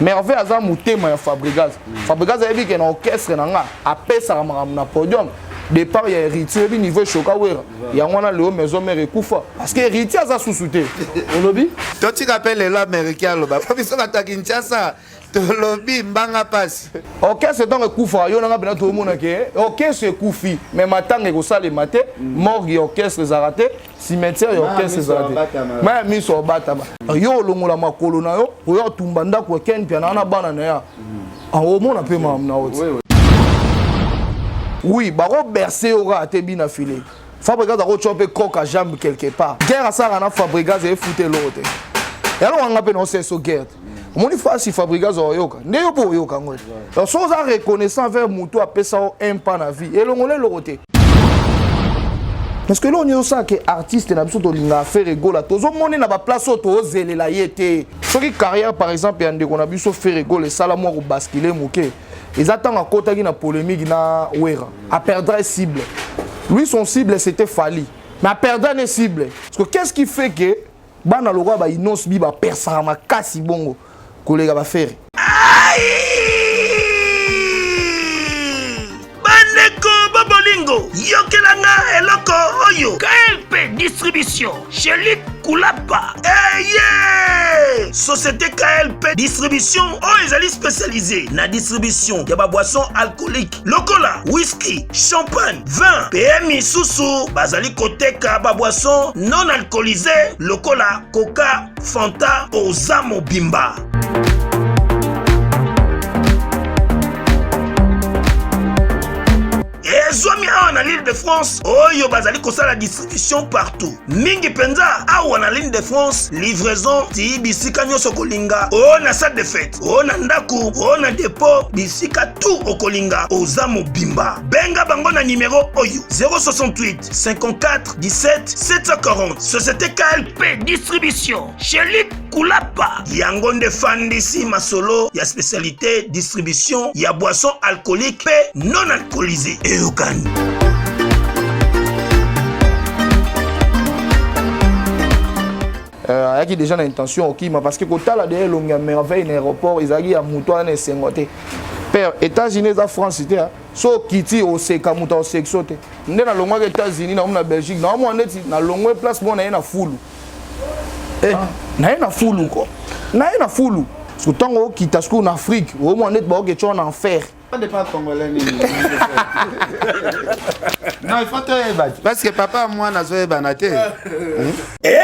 Merveille aza motema ya Fabregas. Fabregas ayebi ke na orchestre na nga apesaka makambo na podium. Départ ya héritier oyebi niveau echoka wera yango wana leo maison mère ekufa parce que héritier aza susu te olobi totika mpe lelo américain aloba po biso bato ya kinshasa tolobi mbanga mpasi orchestre ntango ekufaka yo nanga mpena toomona ke orchestre ekufi mais matanga ekosalema te morgue ya orchestre ezalaka te cimetière ya orchestre ezala te maya miso obatama yo olongola makolo na yo oya otumba ndako ya ken mpiana wana bana na ya ah, omona mpe makambo na yo ti oui bakoberse yo kaka te bina file fabrigaz akotya mpe croque à jambe quelque part guerre asalaka na fabrigaz efuta eloko te yaloko anga mpe naoseso guerre te omoni fasi fabrigaz oyoka nde yo mpo oyoka yango donc soki oza reconnaissant vers motu apesa yo un pas na vie elongola eloko te parce que eloko nini ezosala ke artiste na biso tolingaka Ferre Gola tozomoni na baplace oyo tozozelela ye te soki carrière par exemple ya ndeko na biso Ferre Gola esala mwa kobascule moke eza ntango akotaki na polémique na Wera aperdra cible lui son cible c'était Fally mais aperdra ne cible parce que qu'est-ce qui fait que bana lokola ba Innoss'B bapersaka makasi bongo koleka ba Ferre bandeko bobolingo yokela nga eloko oyo klp distribution chelik kulapa eye société klp distribution oyo ezali spécialisé na distribution ya baboisson alcoolique lokola whisky champagne vin mpe misusu bazali koteka baboisson non alcoolisé lokola coca fanta oza mobimba ezwami awa na l'île de france oyo bazali kosala distribution partout mingi mpenza awa na ligne de france livraison ti bisika nyonso okolinga o na salle de fete o na ndako o na depot bisika tu okolinga oza mobimba benga bango na nimero oyo 068 54 17 740 société klp distribution chez kulapa yango nde fandisi masolo ya spécialité distribution ya boisson alcoolique mpe non alcoolisé eyokani Euh, ayaki déjà na intention okima parce que kotala deya elongi ya merveille na aéroport ezalaki ya moto wana na esengo te père états-unis eza france te so okiti oseka moto aosekso te nde nalongwaki états-unis nakomi na belgique naomona neti nalongwe place moko naye na fulu eh. ah, naye na fulu ko naye na fulu parce que ntango okita sikoyo na afrique omona neti baoke tyo na enfer non il faut toyeba parce que papa mwana azoyebana te ela ela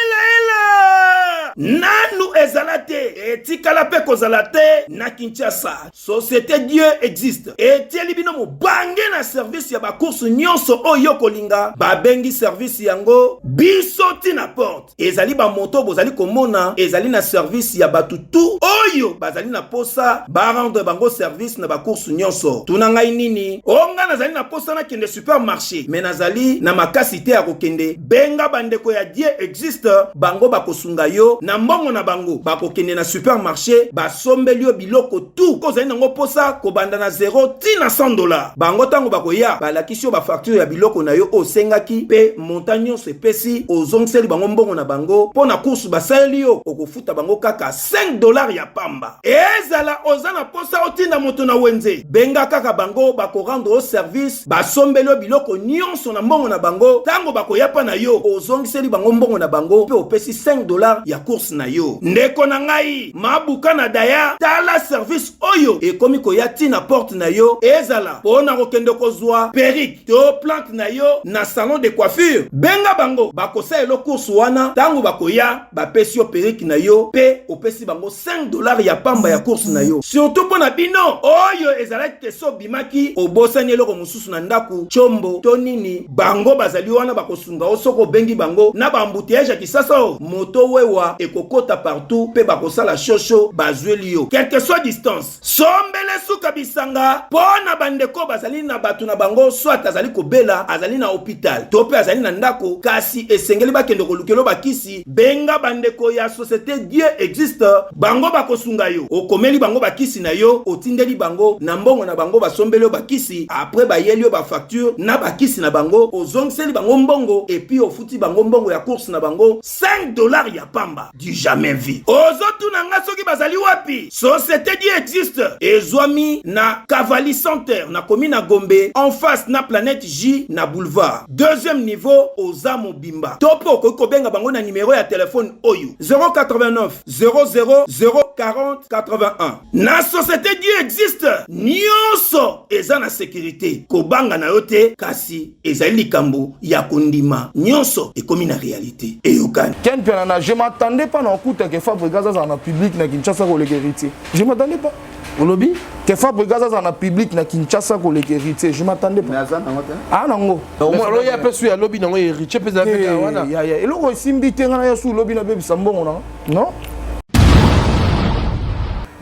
ela ela nanu ezala te etikala mpe kozala te na kinshasa Société Dieu existe etieli bino mobange na service ya bacourse nyonso oyo kolinga babengi service yango biso ti na porte ezali bamoto bozali komona ezali na service ya bato tu oyo bazali na posa barendre bango service na bacourse nyonso tuna ngai nini o ngai nazali na posa nakende supermarché me nazali na makasi te ya kokende benga bandeko ya Dieu existe bango bakosunga yo na mbongo na bango bakokende na supermarché basombeli yo biloko tu ozali nango mposa kobanda na 0 ti na 100 dollar bango ntango bakoya balakisi yo bafacture ya biloko na yo oyo osengaki mpe montant nyonso epesi ozongiseli bango mbongo na bango mpo na course basaleli yo okofuta bango kaka 5 dollar ya pamba ezala oza na mposa otinda moto na wenze benga kaka bango bakorendre yo service basombeli yo biloko nyonso na mbongo na bango ntango bakoya mpa na yo ozongiseli bango mbongo na bango mpe opesi 5 dollar ya course na yo ndeko na ngai mabuka na daya tala service oyo ekomi koya ti na porte na yo ezala mpo na kokende kozwa perike to plante na yo na salon de coiffure benga bango bakosalela course wana ntango bakoya bapesi yo perike na yo mpe opesi bango 5 dollars ya pamba ya course na yo surtout mpo na bino oyo ezalaki te so obimaki obosani eloko mosusu na ndako chombo to nini bango bazali wana bakosunga yo soki obengi bango na baembouteillage ya kisasa oyo moto wewa ekokota partout mpe bakosala shosho bazweli yo quelque soit distance sombele suka bisanga mpo na bandeko bazali na bato na bango soit azali kobela azali na hôpital to mpe azali na ndako kasi esengeli bakende kolukelo bakisi benga bandeko ya société Dieu existe bango bakosunga yo okomeli bango bakisi na yo otindeli bango na mbongo na bango basombeli yo bakisi après bayeli yo bafacture na bakisi na bango ozongiseli bango mbongo epuis ofuti bango mbongo ya course na bango 5 dollars ya pamba. Du jamais vu. Ozotuna nga soki bazali wapi? Société Dieu existe ezwami na Cavalli Center na commune na Gombe en face na Planète J na boulevard. Deuxième niveau oza mobimba. To mpe okoki kobenga bango na numero ya telefone oyo 089 00 040 81. Na Société Dieu existe nyonso eza na sécurité. Kobanga na yo te kasi ezali likambo ya kondima nyonso ekomi na réalité eyokani. Ken Piana, je m'attendais pas na okuta que Fabregas azala na public na Kinshasa koleka Héritier. Je m'attendais pas. Olobi? Que Fabregas azala na public na Kinshasa koleka Héritier, je m'attendais pas. Mais aza nango te. Ah nango. Aloyi ape su ya lobi nango Héritier mpe ezala mpe wana. Ya ya eloko esimbi te nga na ya su lobi na bebisa mbongo na. Non?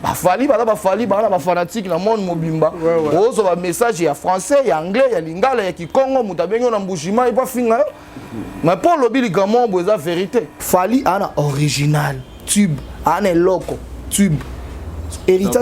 Bafali baza bafali baza na bafanatike na monde mobimba, ozwa bamessage ya français, ya anglais, ya lingala, ya kikongo. Moto abengi yo na Mbushima epo afinga yo, mais mpo olobi likambo boye eza vérité. Fali aa na original tube, aa na eloko tube Héritier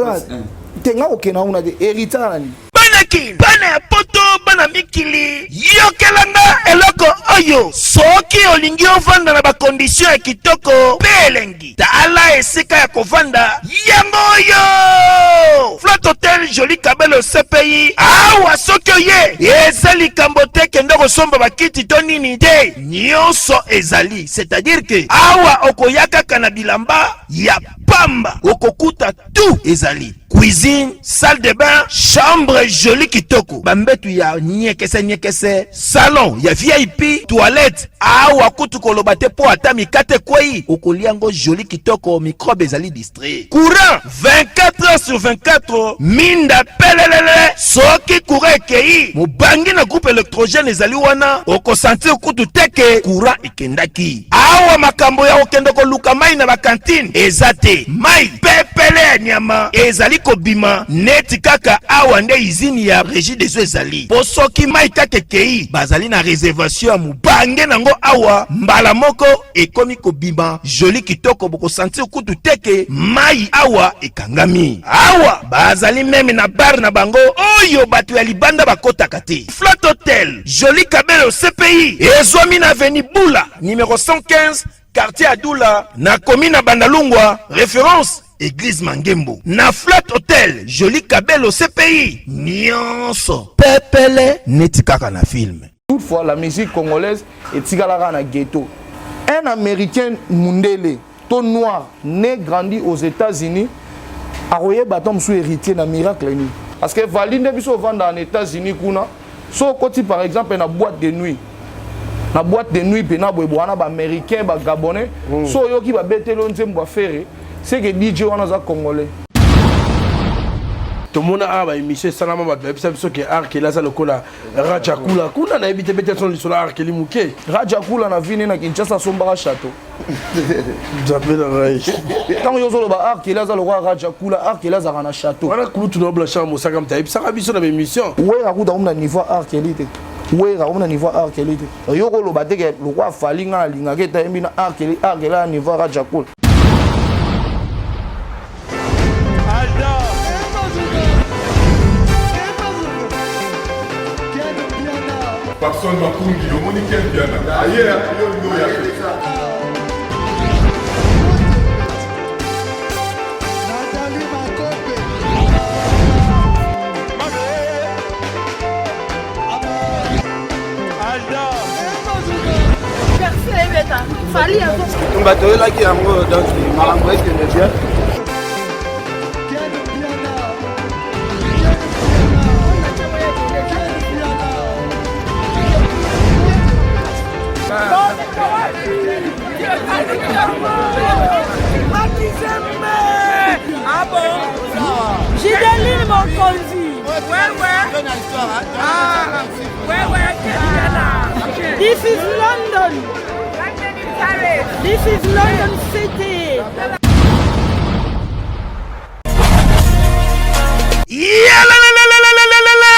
te. Nga kokenda kuna te. Héritier na nini? Bana Kin, bana ya Poto, bana mikili, yokelanga eloko oyo. Soki olingi ovanda na bacondition ya kitoko mpe elengi, tala esika ya kovanda yango oyo: Flat Hotel Joli Kabelo CPI. Awa soki oye, eza likambo te kende kosomba bakiti to nini te, nyonso ezali. C'est-à-dire que awa okoya kaka na bilamba ya pamba, okokuta tout ezali: cuisine, salle de bain, chambre joli kitoko, bambetu ya nyekese nyekese, salon ya VIP, toilette. Awa kutu koloba te, mpo ata mikate ekwei, okolia yango joli kitoko, microbe ezali distrait. Courant 24 heures sur 24, minda pelelele. Soki courant ekei, mobangi na groupe électrogène ezali wana, okosentir kutu te ke courant ekendaki. Awa makambo ya kokende koluka mai na bacantine eza te. Mai pepele ya nyama ezali kobima neti kaka awa nde usine ya Régie des eaux ezali, mpo soki mai kaka ekei, bazali na réservation ya mobange nango. Awa mbala moko ekomi kobima joli kitoko, bokosentir kutu te ke mai awa ekangami. Awa bazali même na bar na bango oyo bato ya libanda bakotaka te. Flat Hotel Joli Kabelo CPI ezwami na avenue Bula numéro 115, quartier Adula, na commune na Bandalungwa, référence église Mangembo. Na Flat Hotel Joli Kabelo CPI, nyonso pepele neti kaka na film. Toutefois, la musique congolaise etikalaka na ghetto. Un Américain, mundele to noir, né, grandi aux États-Unis, akoyeba ata mosusu Héritier na miracle nini? Parce que vali nde biso ovanda na États-Unis kuna, so okoti par exemple na boîte de nuit, na boîte de nuit mpena boye wana, baaméricain, bagabonais, so oyoki babeteli yo nzembo ya Ferre, c'est que DJ wana aza congolais. Tomona awa baémission esalama, bato bayebisa biso ke R. Kelly aza lokola Raja Kula kuna. Nayebi te, bete so lisolo R. Kelly moke. Raja Kula na vini na Kinshasa asombaka château. Nzambe na ngai! Ntango yo ozoloba R. Kelly aza lokola Raja Kula, R. Kelly azalaka na château. Wana kulutu na Blanchard Mosaka moto ayebisaka biso na baémission. Wera kuta komi na niveau R. Kelly te. Wera komi na niveau R. Kelly te. Yo koloba te ke lokola Fali nga nalingaka ete ayembi na R. Kelly, R. Kelly na niveau Raja Kula. Papson Makungi, omoni Ken Piana aye yo olingi oya te. Tumba toyelaki yango, donc makambo ekende bien. Gideline Mokonzi. Ouais. Ah, ouais. This is London. This is London City. Yalalalalalala!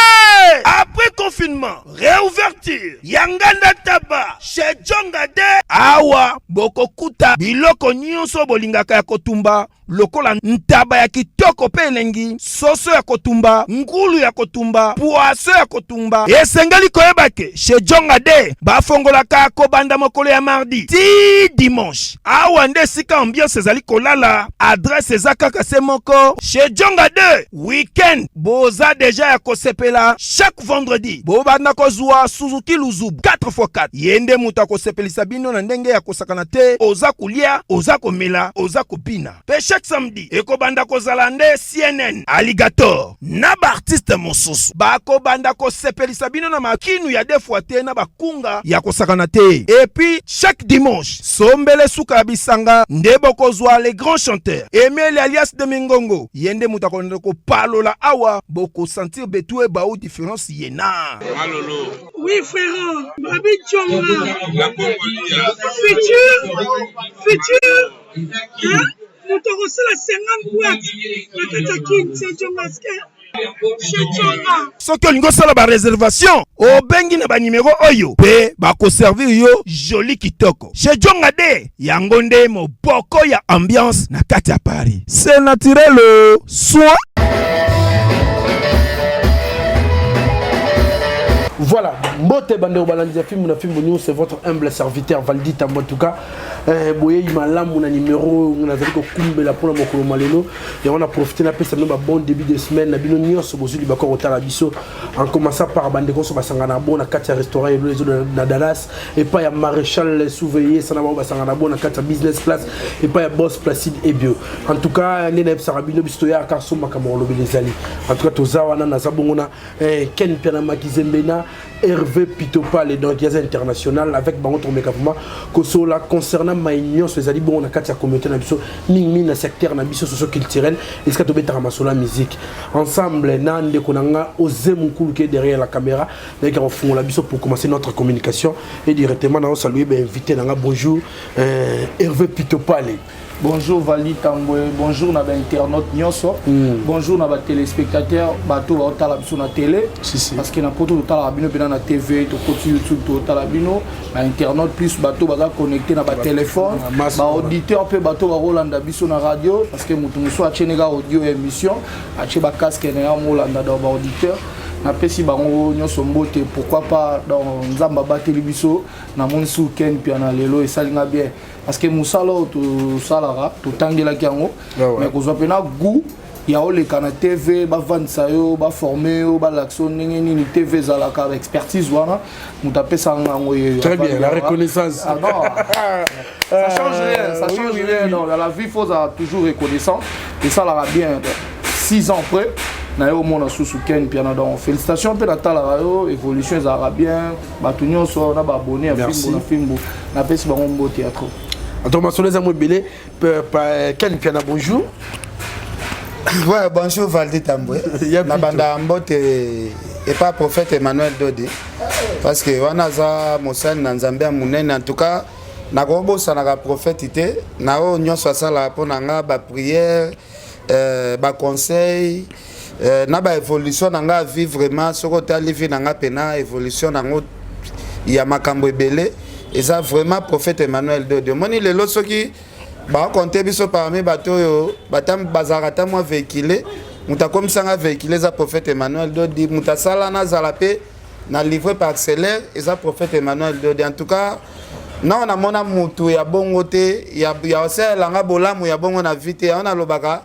Après confinement, réouverture, Yanganda Taba, chez Djongade. Awa bokokuta biloko nyonso bolingaka ya kotumba lokola ntaba ya kitoko mpe elengi, soso ya kotumba, ngulu ya kotumba, pwaso ya kotumba. Esengeli koyeba ke chez Djonga de bafongolaka kobanda mokolo ya mardi ti dimanche. Awa nde esika ambiance ezali kolala, adresse eza kaka se moko chez Djonga de week-end boza deja ya kosepela chaque vendredi bobanda kozwa Suzuki Luzubu 4x4 ye nde moto akosepelisa bino na ndenge ya kosakana te oza kolia oza komela oza kobina pe chaque samedi ekobanda kozala nde CNN Alligator na baartiste mosusu bakobanda kosepelisa bino na makinu ya defwa te na bakunga ya kosakana te epuis chaque dimanche sombele suka ya bisanga nde bokozwa le grand chanteur Emile alias de Mingongo ye nde moto akolanda kopalola awa bokosentir betu ebau différence ye na Malolo. Oui frérot, Babi Djonga. Futur, futur, hein? Moto akosala 50 boîte na kati ya kin, c'est Djonga chez Djonga. Soki olingi osala ba reservation obengi na ba numero oyo mpe bakoservir yo joli kitoko chez Djonga de yango nde moboko ya ambiance na kati ya Paris c'est naturel soin. Voilà, mbote bandeko balandi ya fimbu na fimbu news, c'est votre humble serviteur Valdi Tambo en tout cas. Eh, boyei malamu na numéro nazali kokumbela mpona mokolo mwa lelo yango na profite napesa bino ba bon début de semaine na bino nyonso bozwi libaku ya kotala biso en commençant par bandeko nyonso basangana bo na kati ya restaurant elo ezo na Dallas epai ya maréchal souveye sana bango basangana bo na kati ya business class epai ya boss Placide Ebio en tout cas nde nayebisaka bino biso toyaka so makambo kolobela ezali en tout cas toza wana naza bongo na eh, Ken Piana Makizembe na Hervé Pitopale donc yaza international avec bango tokomeka vraiment kosola concernant mai nyonso ezali bongo na kati ya communauté na biso mingimingi na secteur na biso socio-culturel esika tobetaka masolo ya musique ensemble na ndeko na nga Oze Mukulu qui est derrière la caméra nayaki kofungola biso pour commencer notre communication et directement na saluer ba invité na nga bonjour euh, Hervé Pitopale. Bonjour Vali Tambwe, bonjour na ba internautes nyonso, mm. bonjour na ba téléspectateurs, bato ba otala biso na télé. Si, si. Parce que na poto totala bino pena na TV, to koti YouTube to otala bino, ba internautes plus bato baza connecté na ba téléphone, ba auditeurs pe bato ba rolanda biso na radio parce que mutu mosusu atie neka audio émission, atie ba casque na ya molanda dans ba auditeurs. napesi bango nyonso mbote pourquoi pas donc nzambe abateli biso namoni su ken piana lelo esali nga bien parce que mosala oyo tosalaka totangelaki yango ah mais kozwa mpena goût ya oleka na tv bavandisa yo baforme yo balakisa yo ndenge nini tv ezalaka baexpertise wana moto apesaka nga yango yeyo très bien la reconnaissance ah non ça change rien ça change oui, rien oui. non dans la vie faut ozala toujours reconnaissant esalaka bien 6 ans après na yo omona susu ken piana donc félicitations mpe natalaka yo évolution ezalaka bien bato nyonso na baabonne ya fimbu na fimbu napesi bango mbote ya trop Attends, masolo eza mo ebele ken piana bonjour ouais, bonjour Valdi Tambwe na banda mbote epa prophète Emmanuel Dodi parce que wana aza mosali na nzambe ya monene en tout cas nakobosanaka prophète te na oyo nyonso asalaka mpo na nga baprière euh, baconseil euh, na baévolution na nga vie vraiment soki otali vie na nga mpena évolution nango ya makambo ebele eza vraiment prophète Emmanuel Dodi omoni lelo soki bakonte biso parmi bato oyo bazalaka ata mwa véhicule moto akomisanga véhicule eza prophète Emmanuel Dodi moto asala nazala mpe na livre parcellaire eza prophète Emmanuel Dodi en tout cas nao namona mutu ya bongo te ya osalela nga bolamu ya bongo na vie te yango nalobaka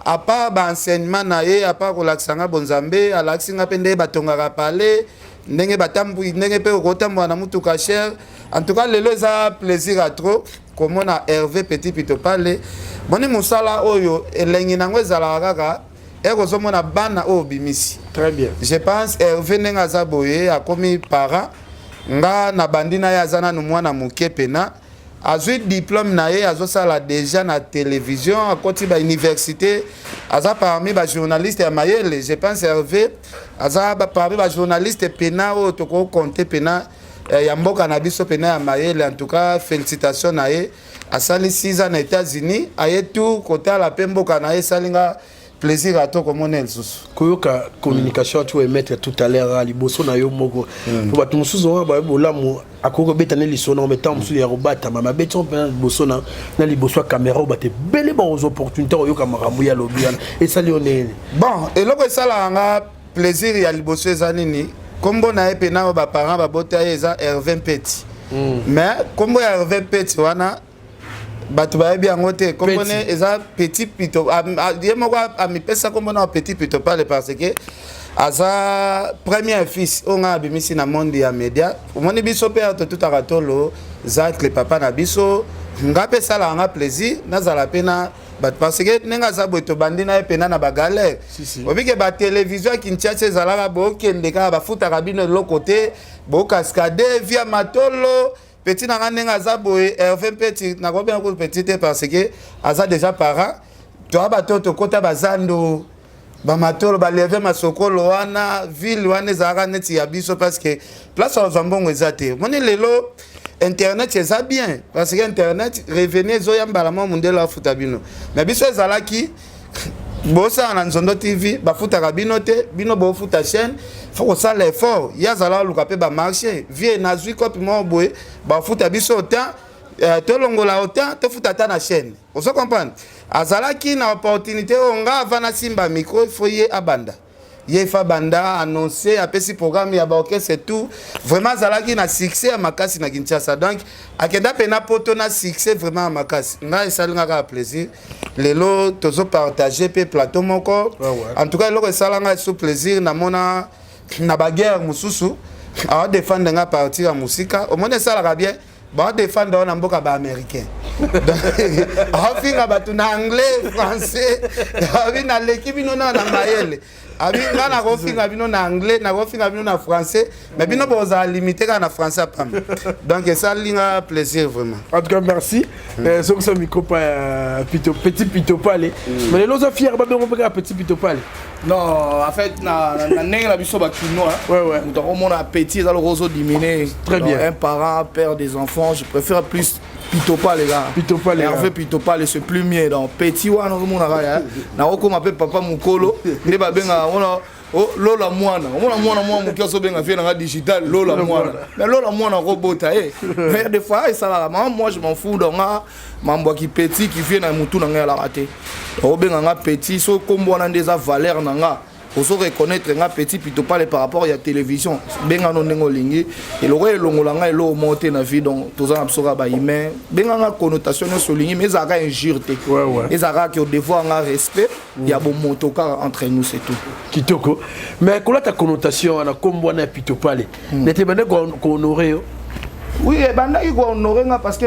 à part ba enseignement na ye à part kolakisa nga bonzambe alakisi nga mpe ndenge batongaka palais ndenge batambwi ndenge mpe okotambola na mutuka cher en tout cas lelo eza plaisir ya trop komona Hervé Petit Pitopale boni mosala oyo elengi nango ezalaka kaka eko ozomona bana oyo obimisi très bien je pense Hervé ndenge aza boye akomi parent nga na bandi na ye aza nanu mwana moke pena azwi diplôme na ye azosala déjà na télévision akoti ba université aza parmi ba journaliste ya mayele je pense Hervé aza parmi ba journaliste pena oyo tokokonte pena eh, ya mboka na biso pena ya mayele en tout cas félicitation na ye asali 6 ans na États-Unis aye tour kotala mpe mboka na ye esali nga Plaisir à toi komona lisusu. Koyoka communication tu émettre tout à l'heure liboso na yo moko. Po bato mosusu wana bayebi bolamu akoki kobeta ne lisolo nango, mais ntango mosusu ya kobatama mabeti ngo mpena liboso na liboso ya caméra oyo bato ebele bakozwa opportunité koyoka makambo ya lobi wana, esali yo ndenge nini? Bon, eloko esalaka nga plaisir ya liboso eza nini? Nkombo na ye mpena oyo baparent babota ye eza Hervé Mpeti. Mais nkombo ya Hervé Mpeti wana, bato bayebi yango te. Nkombo ne eza Petit Pito. Ye moko amipesa nkombo na Petit Pito Pale parce que aza premier fils oyo ngai abimisi na monde ya média. Omoni, biso mpe totutaka tolo Zacle, papa na biso. Nga mpe esalaka nga plaisir nazala mpe na bato parce que ndenge aza boye, tobandi na ye mpena na bagalère. Obike batelevizio ya Kinshasa ezalaka, bokende kaka, bafutaka bino eloko te, bokaskade via matolo. Petit na nga, ndenge aza boye, Hervé Mpeti, nakobenga kutu petit te parce que aza déjà parent. Toya bato tokota bazando, bamatolo, baleve masokolo wana, ville wana ezalaka neti ya biso parce que place azwa mbongo eza te. Omoni, lelo internet eza bien parce que internet, revenu ezoya mbala mwa, mondele afuta bino. Mais biso ezalaki bosala na Nzondo TV, bafutaka bino te, bino bofuta chaîne, faut kosala effort. Ye azala aluka mpe bamarché vie, nazwi kopi moko boye, bafuta biso autant, tolongola autant, tofuta ata na chaîne. Ozo comprendre? Azalaki na opportunité oyo nga ava nasimba micro, faut ye abanda, ye fa banda annonce, apesi programme ya baorchestre, tout. Vraiment azalaki na succès ya makasi na Kinshasa. Donc akenda mpena poto na succès vraiment ya makasi. Ngai esalinga kaka plaisir lelo tozopartage mpe plateau moko. En tout cas, eloko esalanga esu plaisir, namona na baguerre mosusu aodefendre nga partir ya mosika. Omoni, esalaka bien, baodefendre wana mboka baaméricain, aofinga bato na anglais, français, abi naleki bino na mayele, abi nga nakofinga bino na anglais, nakofinga bino na français, mais bino bozala limité kaka na français apamba. Donc esali nga plaisir vraiment. En tout cas, merci. Soki so micro pa pito, Petit Pito Pale, mais lelo oza fier babengo mpe kaka Petit Pito Pale? Non, en fait, na ndenge na biso bakinois, moto akomona petit eza loko ozodiminuer. Très bien. Un parent, père des enfants, je préfère plus Pitopa, les gars. Pitopa, les gars. Hervé Pitopale, c'est plus mieux. Donc petit wana ozomonaka ya nakokoma mpe papa mokolo nde babengaka wana lola mwana. Omona mwana mwana moke azobenga vie nanga digital lola mwana, mais lola mwana akobota ye. Mais des fois esalaka mama, moi je m'en fous. Donc nga mambo ya petit qui vient na mutu na ngai alaka te. Obenga nga petit, so kombo wana nde eza valeur na nga, ozo reconnaître nga Petit Pitopale par rapport ya télévision, benga no ndenge olingi. Eloko elongola nga eloko moko te na vie. Donc toza na biso kaka bahumain, benga nga connotation nyonso olingi, mais ezalaka injure te. Ezalaka ke odevoir nga respect ya bomoto kaka entre nous, c'est tout. Kitoko. Mais kolata connotation wana, kombo wana ya Pitopale, nete bande kohonorer yo? Oui, ebandaki kohonorer nga parce que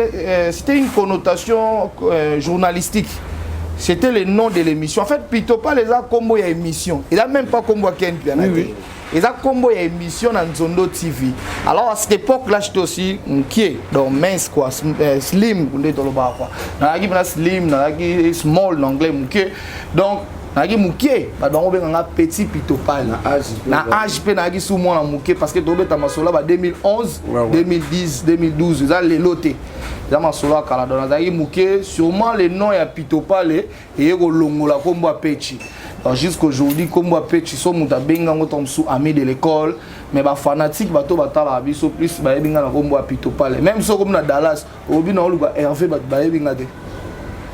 c'était une connotation journalistique. C'était le nom de l'émission. En fait, Pitopale eza kombo ya émission, eza même pas kombo ya Ken Piana te, eza kombo ya émission na Nzondo TV. Alors à cette époque là, j'étais aussi mokie, donc mince quoi, slim nde tolobaka quoi. Nazalaki mpena slim, nazalaki small na anglais, mokie. Donc nazalaki mokie, bato bango benganga Petit Pitopale. Na âge mpe nazalaki su mwana moke parce que tobeta masolo ba 2011, 2010, 2012, eza lelo te, eza masolo ya kala. Donc nazalaki moke. Sûrement le nom ya Pitopale eye kolongola nkombo ya Pechi. Donc jusqu'aujourd'hui, nkombo ya Pechi, so moto abengi yango to mosusu ami de l'école, mais bafanatique, bato batalaka biso plus, bayebi nga na nkombo ya Pitopale. Même soki okomi na Dallas, obi na oluka Hervé, bato bayebi nga te.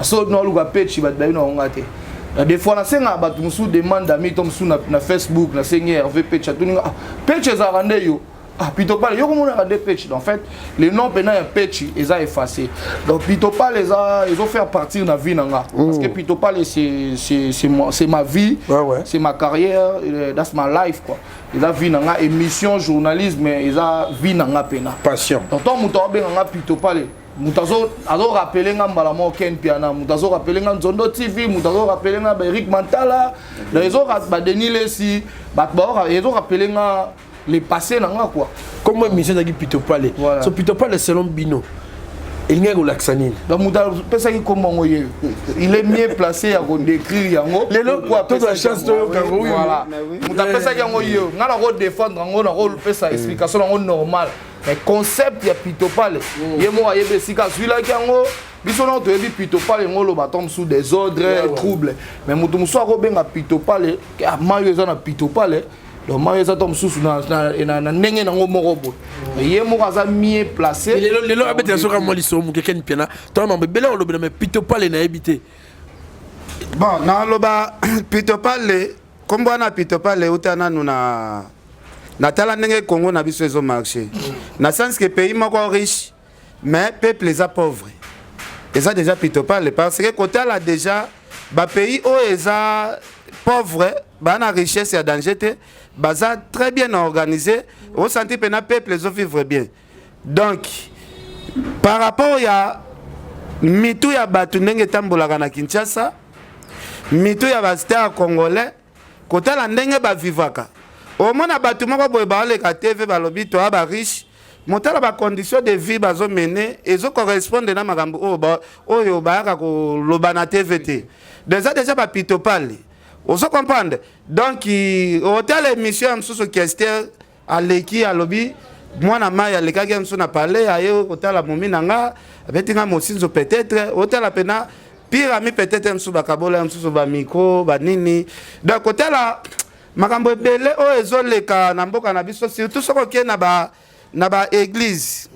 So na oluka Pechi, bato bayebi na nga te. Des fois nasengaka bato mosusu demande d'ami to mosusu na Facebook, nasengi Hervé Pechi, atuninga: "Ah, Pechi ezalaka nde yo? Ah, Pitopale, yo komonaka nde Pechi." En fait, le nom mpena ya Pechi eza effacé. Donc Pitopale eza ezofaire partir na vie na nga parce que Pitopale, c'est ma vie, c'est ma carrière, that's my life quoi. Eza vie na nga, émission, journalisme, eza vie na nga mpena. Passion. Donc to moto abenga nga Pitopale, moto azorappeler nga mbala moko Ken Piana, moto azorappeler nga Nzondo TV, moto azorappeler nga baErik Mantala, baDenis Lesi, bato ezorappeler nga le passé na nga quoi. Comme émission ezalaki Pitopale, so Pitopale selon bino elingaki kolakisa nini? Donc moto apesaki kombo yango ye, il est mieux placé ya kodécrire yango. Lelo tozwa chance toyoka yango. Voilà, moto apesaki yango ye, nga nakodéfendre yango, nakopesa explication yango normal. Mais concept ya Pitopale, ye moko ayebi esika azwilaki yango. Biso nao toyebi pitopale yango oloba to mosusu désordre, trouble, mais moto mosusu akobenga pitopale, ah, mai oyo eza na pitopale. Donc mai eza to mosusu na ndenge nango moko boye, ye moko aza mieux placé. Lelo abetela soki mwa lisolo moke. Ken Piana, to mambo ebele olobela, mais pitopale nayebi te. Bon, naloba pitopale, nkombo wana pitopale euta nanu na natala ndenge Congo na biso ezomarche, na sens que pays moko riche mais peuple eza pauvre, eza déjà pitopale, parce que kotala déjà bapays oyo eza pauvre, baa na richesse ya danger te, baza très bien organisé, osanti mpena peuple ezovivre bien. Donc par rapport ya mitu ya bato ndenge etambolaka na Kinshasa, mitu ya bastar congolais, kotala ndenge bavivaka, omona bato moko boye baoleka TV, balobi toya bariche, motala bacondition de vie bazomene ezocorrespondre na makambo oyo oyo bayaka koloba na TV te. Déjà bapitopale, ozo comprendre. Donc otala émission ya mosusu, Kester aleki, alobi mwana mai alekaki ya mosusu na palais, aye kotala momi na nga, abeti nga mosinzo. Peut-être otala mpena pire ami, peut-être mosusu bakabola ya mosusu bamicro banini. Donc kotala makambo ebele oyo ezoleka na mboka na biso, surtout soki okei na baéglise,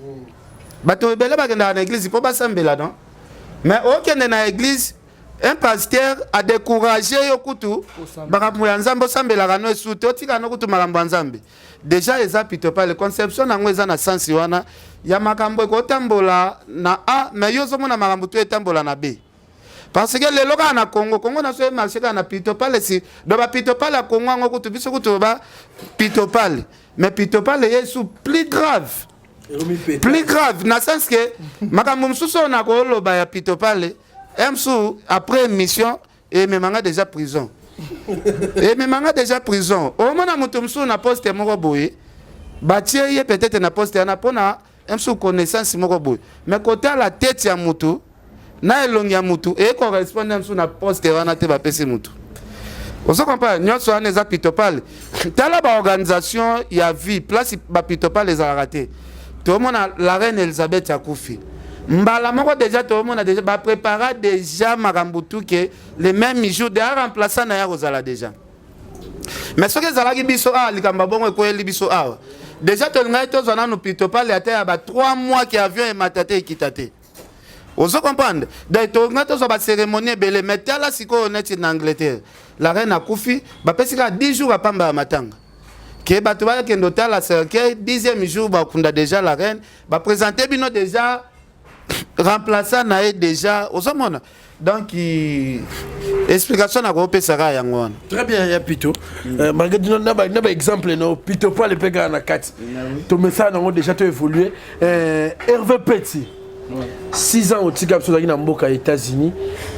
bato ebele bakendaka na église mpo basambela, non? Mais okende na église, un pasteur adécourage yo kutu makambo ya Nzambe, osambelaka no esu te, otika no kutu makambo ya Nzambe. Déjà eza pitopale, conception nango eza na sensi wana ya makambo ekotambola na A, mais yo ozomona makambo to etambola na B, parce que lelo kaka na Congo, Congo na so emarche kaka na pitopale. Si do bapitopale ya Congo yango kutu, biso kutu ba pitopale, mais pitopale ye su plus grave, plus grave, na sens que makambo mosusu oyo nakoloba ya pitopale mosusu après émission ememanga déjà prison, ememanga déjà prison. Omona moto mosusu na poste moko boye, batie ye peut-être na poste wana mpona mosusu connaissance moko boye, mais kotala tete ya motu na elongi ya mutu ecorrespondre mosusu na poste wana te bapesi mutu. Ozo comprendre? Nyonso wana eza pitopale. Tala baorganisation ya vie, place bapitopale ezalaka te. Tomona la reine Elizabeth akufi, mbala moko déjà tomona déjà baprépara déjà makambo tu ke le même jour déjà remplaçant na ya kozala déjà. Mais soki ezalaki biso awa, likambo bongo ekweyeli biso awa, déjà tolingaki tozwa nanu pitopale ata ya ba 3 mois ke avion emata te, ekita te. Ozo comprendre? Donc tolingai tozwa bacérémonie ebele. Mais tala sikoyo neti na Angleterre, la reine akufi, bapesi kaka 10 jours apamba ya matanga ke bato bakende otala cercueil, 10e jour bakunda déjà la reine, baprésente bino déjà remplaçant na ye déjà. Ozomona? Donc explication nakopesaka yango wana. Très bien, ya pito, malgré na baexemple no pitopale mpe kaka na kati, tomesala nango déjà to évoluer. Hervé Peti, 6 ans otika biso, ozalaki na mboka ya États-Unis,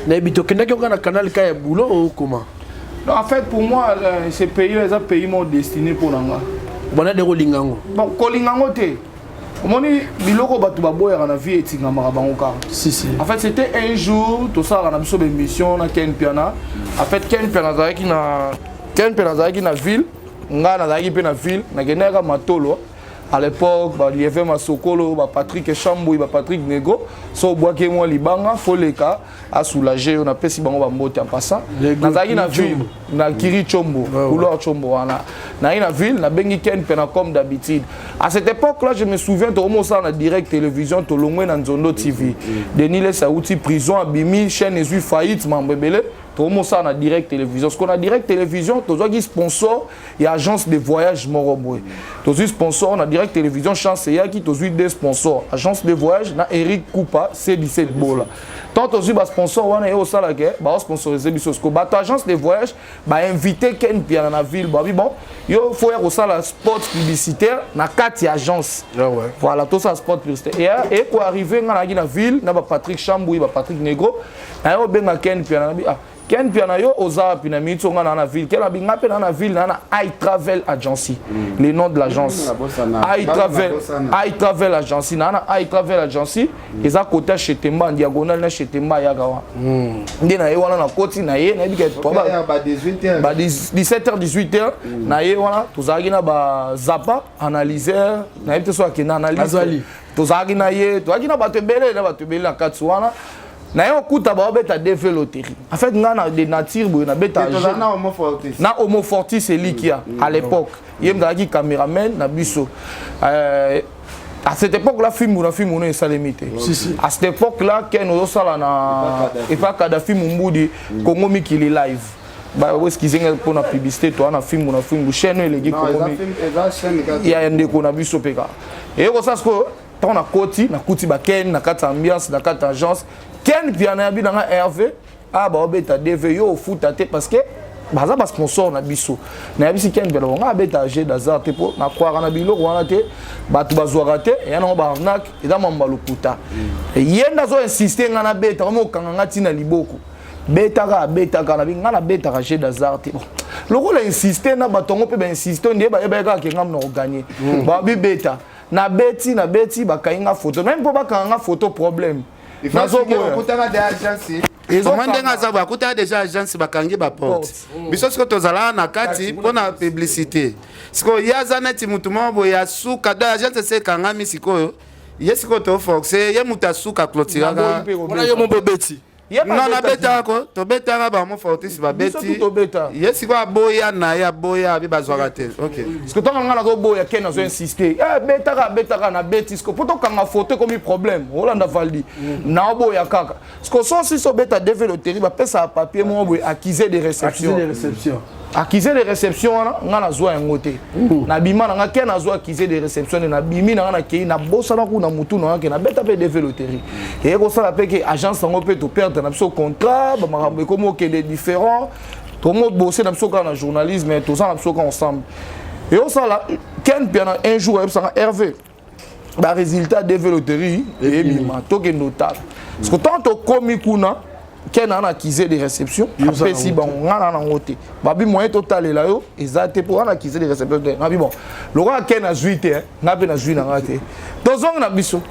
nayebi tokendaki oka na canal ka ya boulot okoma. Non, en fait, pour moi, ce pays eza pays moko destiné mpo na nga. Bona de kolinga yango? Bon, kolinga yango te. Omoni biloko bato baboyaka na vie etingamaka bango kaka. Si si. En fait, c'était un jour, tosalaka na biso bémission na Ken Piana. En fait, Ken Piana azalaki na, Ken Piana azalaki na ville, nga nazalaki mpe na ville, nakendaki matolo. À l'époque, balieve Masokolo, bapatrick Chambui, bapatrick Nego, so obwaki mwa libanga, foleka asoulage yo. Napesi bango bambote en passant. Nazalaki na ville na Kiri Chombo, couloir Chombo wana. Nayi na ville, nabengi Ken Mpe comme d'habitude. À cette époque là, je me souviens, tokomosala na Direct Télévision, tolongwe na Nzondo TV. Denis Les auti prison, abimi, chaîne ezwi faillite, mambo ebele. Tokomosala na Direct Télévision. Parce qu'on na Direct Télévision, tozwaki sponsor ya agence de voyage moko boye. Tozwi sponsor na Direct Télévision, chance eyaki, tozwi deux sponsors, agence de voyage na Eric Kupa C17 Bola. Tant tozwi basponsor wana, ye osalaka baosponsorize biso. Siko bato agence de voyage bainvite Ken Piana na ville, babi: "Bon, yo fo ya kosala spot publicitaire na kati ya agence." Ah ouais. Voilà, tosala spot publicitaire ekoarrive. Nga nayaki na ville na bapatrick Chambui, bapatrick Negro. Naye obenga Ken Piana, nabi: "Ah, Ken Piana, yo oza wapi?" Na miniti nga na ville. Ken abi: "Nga mpe na ville na i Travel Agency." Le nom de l'agence, I Travel, I Travel Agency. Na i Travel Agency eza kota Chetemba, en diagonale na Chetemba ayaka wana. Nde na ye wana nakoti na ye, nayebi ke ba 17 h 18 h na ye wana tozalaki na bazapa analyseur, nayebi te so akende analyse. Tozalaki na ye, tozalaki na bato ebele, na bato ebele na kati wana. Naye okuta baobeta DV loterie. En fait, nga na de nature boye nabeta na Homo Fortis Elikia. À l'époque ye mzalaki cameraman na biso. À cette époque là, film na film ono esalemi te. À cette époque là, Ken ozosala na epa Kadafi Mumbudi, Congo Mikili Live. Excuse nga mpona publicité, to wana film na film, chaîne eleki Congo ya ndeko na biso mpe kaka eyekosala. Sikoyo ntango nakoti, nakuti baken na kati ya ambiance, na kati ya agence. Ken Piana yabi nanga: "Hervé, a baobeta DV, yo ofuta te parce que baza basponsor na biso." Nayebisi Ken Piana nga abeta jeu d'hasard te, mpo nakwaka na biloko wana te. Bato bazwaka te, eya nango baarnaque, eza mambo ya lokuta. Ye nde azoinsiste nga nabeta, omi okanga nga ntina liboko, betaka, abetaka. Na nga nabetaka jeu d'hasard te. Bon, lokola insiste na bato yango mpe bainsiste, nde bayebaki kaka ke nga na oganye. Babi beta, nabeti, nabeti, bakangi nga photo. Même mpo bakanga nga photo, problème. Nazoboya ndenge aza boye, akutaka déjà agence, bakangi baporte. Biso sikoyo tozalaka na kati mpona publicité. Sikoyo ye aza neti mutu moko boye asuka do agence ese ekangami. Sikoyo ye, sikoyo toforce ye, mutu asuka clôturaka. Yo mo bobeti? Non, nabetaka ko, tobetaka bango Fortis babeti. Ye sikoyo aboya na ye, aboya, abi bazwaka te. Ok. Parce que ntango nga nazoboya, Ken nazo insiste: "Betaka, betaka." Nabeti. Siko mpo tokanga photo ekomi problème. Olanda Valdi, naoboya kaka. Parce que so sisi obeta DV loterie, bapesaka papier moko boye, accusé de réception. Accusé de réception wana, nga nazwa yango te. Nabima na nga, ke nazwa accusé de réception nde nabimi na nga, nakei, nabosana kuna mutu na nga ke nabeta mpe DV loterie. Eye kosala mpe ke agence yango mpe toperdre na biso contrat, bamakambo ekomi okende différent. Tomobose na biso kaka na journalisme, toza na biso kaka ensemble. Eyosala Ken Piana un jour ayebisanga: "Hervé, barésultat DV loterie eyebima, tokende otala." Parce que tant tokomi kuna, Ken ana accusé de réception apesi bango, nga na nango te. Babi moyen totalela yo eza te mpo wana accusé de réception te. Nabi bon, lokola Ken azwi te, nga mpe nazwi na nga te. Tozongi na biso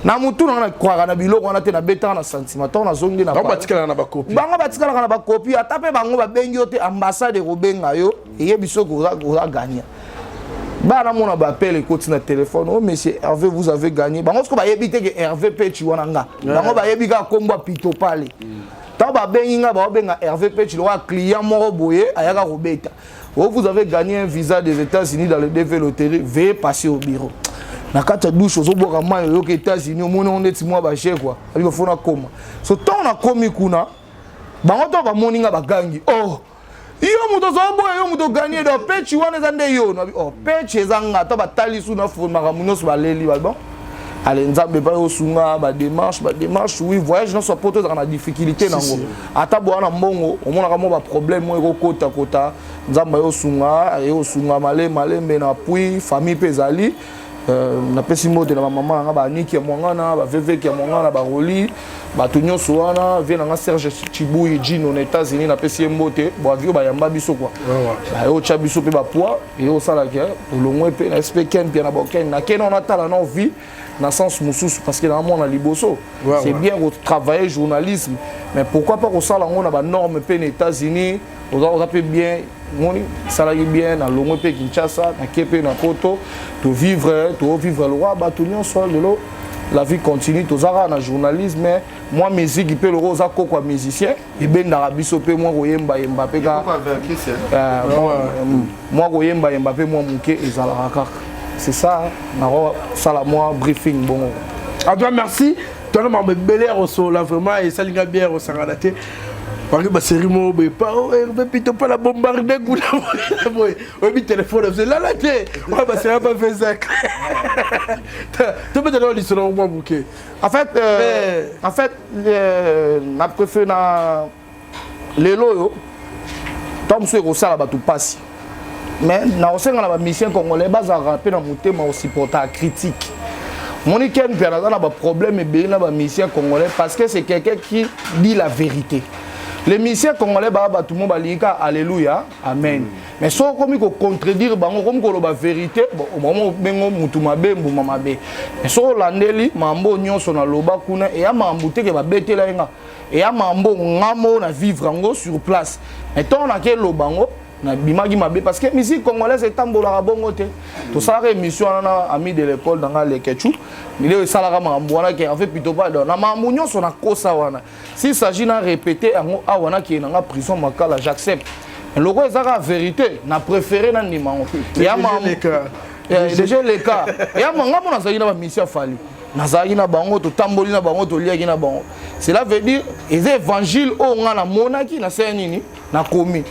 na mutu na nga, nakwaka na biloko wana te, nabetaka na sentiment. Ntango nazongi na Bango batikalaka na bakopi. Bango batikalaka na bakopi. Ata mpe bango babengi yo te, ambassade ekobenga yo, eyebi soki oza gagnant. Bana mona baappel ekoti na téléphone: "Oh monsieur Hervé, vous avez gagné." Bango siko bayebi te ke Hervé Pechi wana nga. Bango bayebi kaka kombo ya Pito Pale. Ntango babengi nga, baobenga Hervé Pechi lokola client moko boye ayaka kobeta: "Oh, vous avez gagné un visa des États-Unis dans le DV loterie, veuillez passer au bureau." Na kati ya douche, ozobwaka mai, oyoka États-Unis, omoni ngo neti mwa baje kua abi bafo nakoma. So ntango nakomi kuna, bango to bamoni nga, bagangi: "Oh, yo moto ozoboya, yo moto oganye, donc Pechi wana eza nde yo." Nabi: "Oh, Pechi eza nga." To batali su na makambo nyonso, baleli ba bon ale, Nzambe epai osunga badémarche, badémarche. Oui, voyage nyonso ya poto ezalaka na difficulté nango. Ata boya na mbongo, omonaka mwa baproblème moko ekokotakota. Nzambe ayosunga, ayosunga malembe malembe na appui famille mpe ezali. Napesi mbote na bamama nanga, baniki ya mwangana, baveveki ya mwangana, baroli, bato nyonso wana. Vie nanga Serge Chibuyi Jino na États-Unis, napesi ye mbote. Boavio bayamba biso kua, bayotya biso mpe bapoids eyosalaka olongwe mpe na sp Ken Pia na boken nakei na natala na vie na sens mosusu, parce que namona liboso c'est bien kotravailler journalisme, mais pourquoi pas kosala yango na banorme mpe na États-Unis? Oza mpe bien, moni esalaki bien. Nalongwe mpe Kinshasa, nake mpe na poto, tovivre, tovivre lokwa bato nyonso. Lelo la vie continue, toza kaka na journalisme, mwa musique mpe. Loko oza koko ya musicien, ebendaka biso mpe mwa koyembayemba mpe kaka, mwa koyembayemba mpe mwa moke ezalaka kaka. C'est ça, nakosala mwa briefing bongo. En tout cas, merci. Twana makambo ebele ya kosola, vraiment esalinga bien kosangana te. Bangi basérie moko boye pa Hervé Pito mpa na bombarde kuna boye, oyebi telefone elala te oyo basérie ba 25. Tobetana lisolo mwa moke. En fait, na préféré na lelo oyo, ntango mosusu ekosala bato mpasi, mais nakosenga na bamusicien congolais bazalaka mpe na motema kosupporta critique. Moni Ken mpe aza na baproblème ebele na bamusicien congolais, parce que c'est quelqu'un qui dit la vérité. Les musiciens congolais baa bato mo balingi kaka alléluia, amen. Mais soki okomi kocontredire bango, okomi koloba vérité, bango bengo mutu mabe, mbuma mabe. Mais soki olandeli mambo nyonso naloba kuna, eya mambo teke babetela ye nga, eya mambo nga mo na vivre yango sur place. Mais ntongo nake eloba yango. Nabimaki mabe parce que musique congolaise etambolaka bongo te. Tosalaka émission wana na ami de l'école na nga Leketchou, nde esalaka makambo wana ke en fait plutôt pas na makambo nyonso nakosa wana. S'il s'agit na répéter yango awa, nakende na nga prison Makala, j'accepte. Loko eza kaka vérité, na préféré nandima yango. Ya déjà leka ya nga mo nazalaki na bamission ya Fally, nazalaki na bango, totamboli na bango, toliaki na bango. Cela veut dire eza évangile oyo nga namonaki, nasala nini, nakomi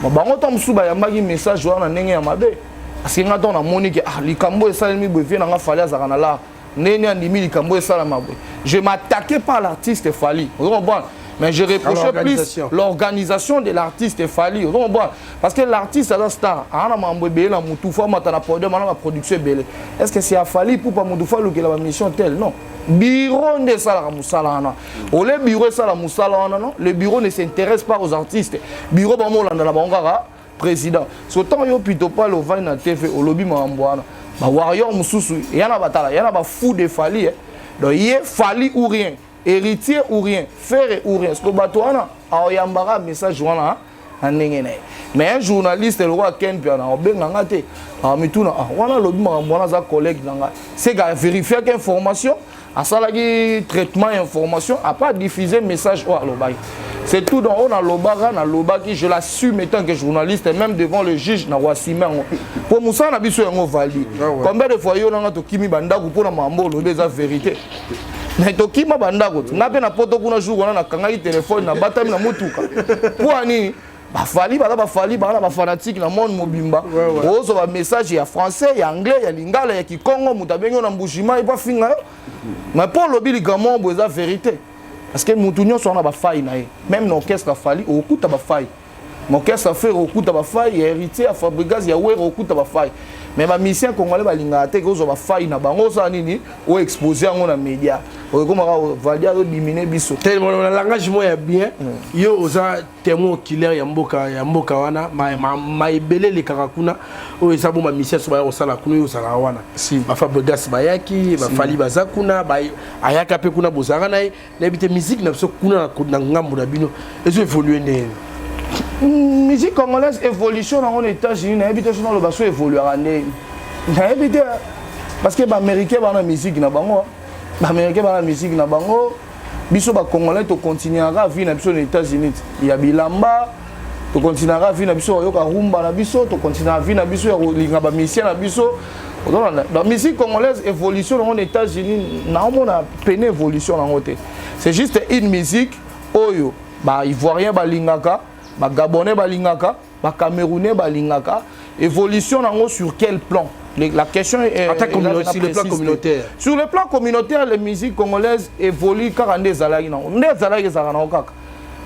bango. Ntango mosusu bayambaki message wana ndenge ya mabe, parce que nga ntango namoni ke ah, likambo esalemi boye, vie na nga Fally azalaka na lar ndenge andimi likambo esalama boye, je m'attaquais pas à l'artiste Fally, ozo comprendre, mais je reprochais plus l'organisation de l'artiste Fally, ozo comprendre, parce que l'artiste aza star, aza na makambo ebele na mutu, fo amata na podium, ana baproduction ebele. Est ce que c'est Fally Ipupa mutu fo alukela bamission tel? Non, bureau nde esalaka mosala wana. Ole bureau esala mosala wana, non, le bureau ne s'intéresse pas aux artistes. Bureau bamolanda na bango kaka président. So ntango yo pito pale ovandi na TV, olobi makambo wana, bawarrior mosusu eya na batala, eya na bafou de Fally, eh. Donc ye Fally ou rien, Héritier ou rien, Ferre ou rien, parce que bato wana aoyambaka message wana na ndenge na ye. Mais un journaliste lokola Ken Mpiana obenganga te, amituna: ah, wana alobi makambo wana, aza collègue na ngai, c'est que avérifiaki information, asalaki traitement ya information, après diffuser message oyo alobaki, c'est tout. Donc oyo nalobaka, nalobaki, je l'assume en tant que journaliste, même devant le juge nakoassume yango, po mosala na biso yango valide. Combien de fois yo nanga tokimi bandako mpona makambo olobi eza vérité, mais tokima bandako? Nga mpe na poto kuna, jour wana nakangaki telefone, nabatami na motuka. Mpo ya nini? Bafally baza bafally, baza na bafanatike na monde mobimba. Ozwa bamessage ya français, ya anglais, ya lingala, ya kikongo. Moto abengi yo na Mbushima epo afinga yo, mais mpo olobi likambo boye eza vérité, parce que motu nyonso wana bafai na ye. Même na orchestre Fally okokuta bafai, na orchestre Ferre okuta bafai, ya Héritier, ya Fabregas, ya Wera okuta bafai. Mais bamusicien congolais balingaka te kozwa bafai na bango, osala nini, oexpose yango na média, okomaka Valdi azodimine biso. Na langage moko ya bien, yo oza témoin oculaire ya mboka wana, maebele elekaka kuna oyo eza bo bamusicien so baya kosala kuna, oyo ozalaka wana, baFabregas bayaki, baFally baza kuna, ayaka mpe kuna, bozalaka na ye. Nayebi te, musique na biso kuna na ngambo na bino ezo évolue ndenge? Musique congolaise, évolution nango na États-Unis, nayebi te. So naloba so évoluaka ndenge, nayebi te, parce que baaméricain bana musique na bango, baaméricain bana musique na bango. Biso bacongolais tokontinuaka vie na biso na États-Unis ya bilamba, tokontinuaka vie na biso koyoka rumba na biso, tokontinuaka vie na biso ya kolinga bamusicien na biso. Ozolanda, donc musique congolaise, évolution nango na États-Unis, naomona pene évolution nango te. C'est juste une musique oyo baivoirien balingaka, bagabonais balingaka, bacamerounais balingaka. Évolution nango sur quel plan? La question est Attaque sur le plan communautaire. Sur le plan communautaire, les musiques congolaises évoluent kaka nde ezalaki nango, nde ezalaki, ezalaka nango kaka.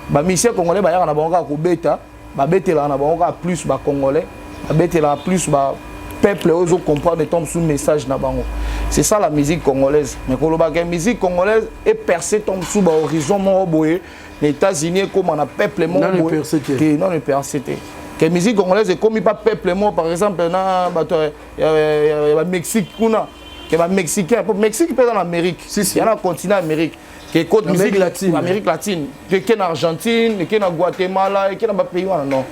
Bamusicien congolais bayaka na bango kaka kobeta, babetelaka na bango kaka plus bacongolais, babetelaka plus bapeuple oyo ezocomprendre to mosusu message na bango. C'est ça la musique congolaise. Mais kolobaka musique congolaise epercé to mosusu bahorizon moko boye na États-Unis, ekóma na peuple moko boye te, non, epercé te. Ke musique congolaise ekomi pa peuple moko, par exemple na bato ya bamexique kuna, ke bamexicain, po Mexique mpe eza na Amérique, ya na continent Amérique, ke côte musique latine. Amérique latine, eke na Argentine, eke na Guatemala, eke na bapays wana. Non,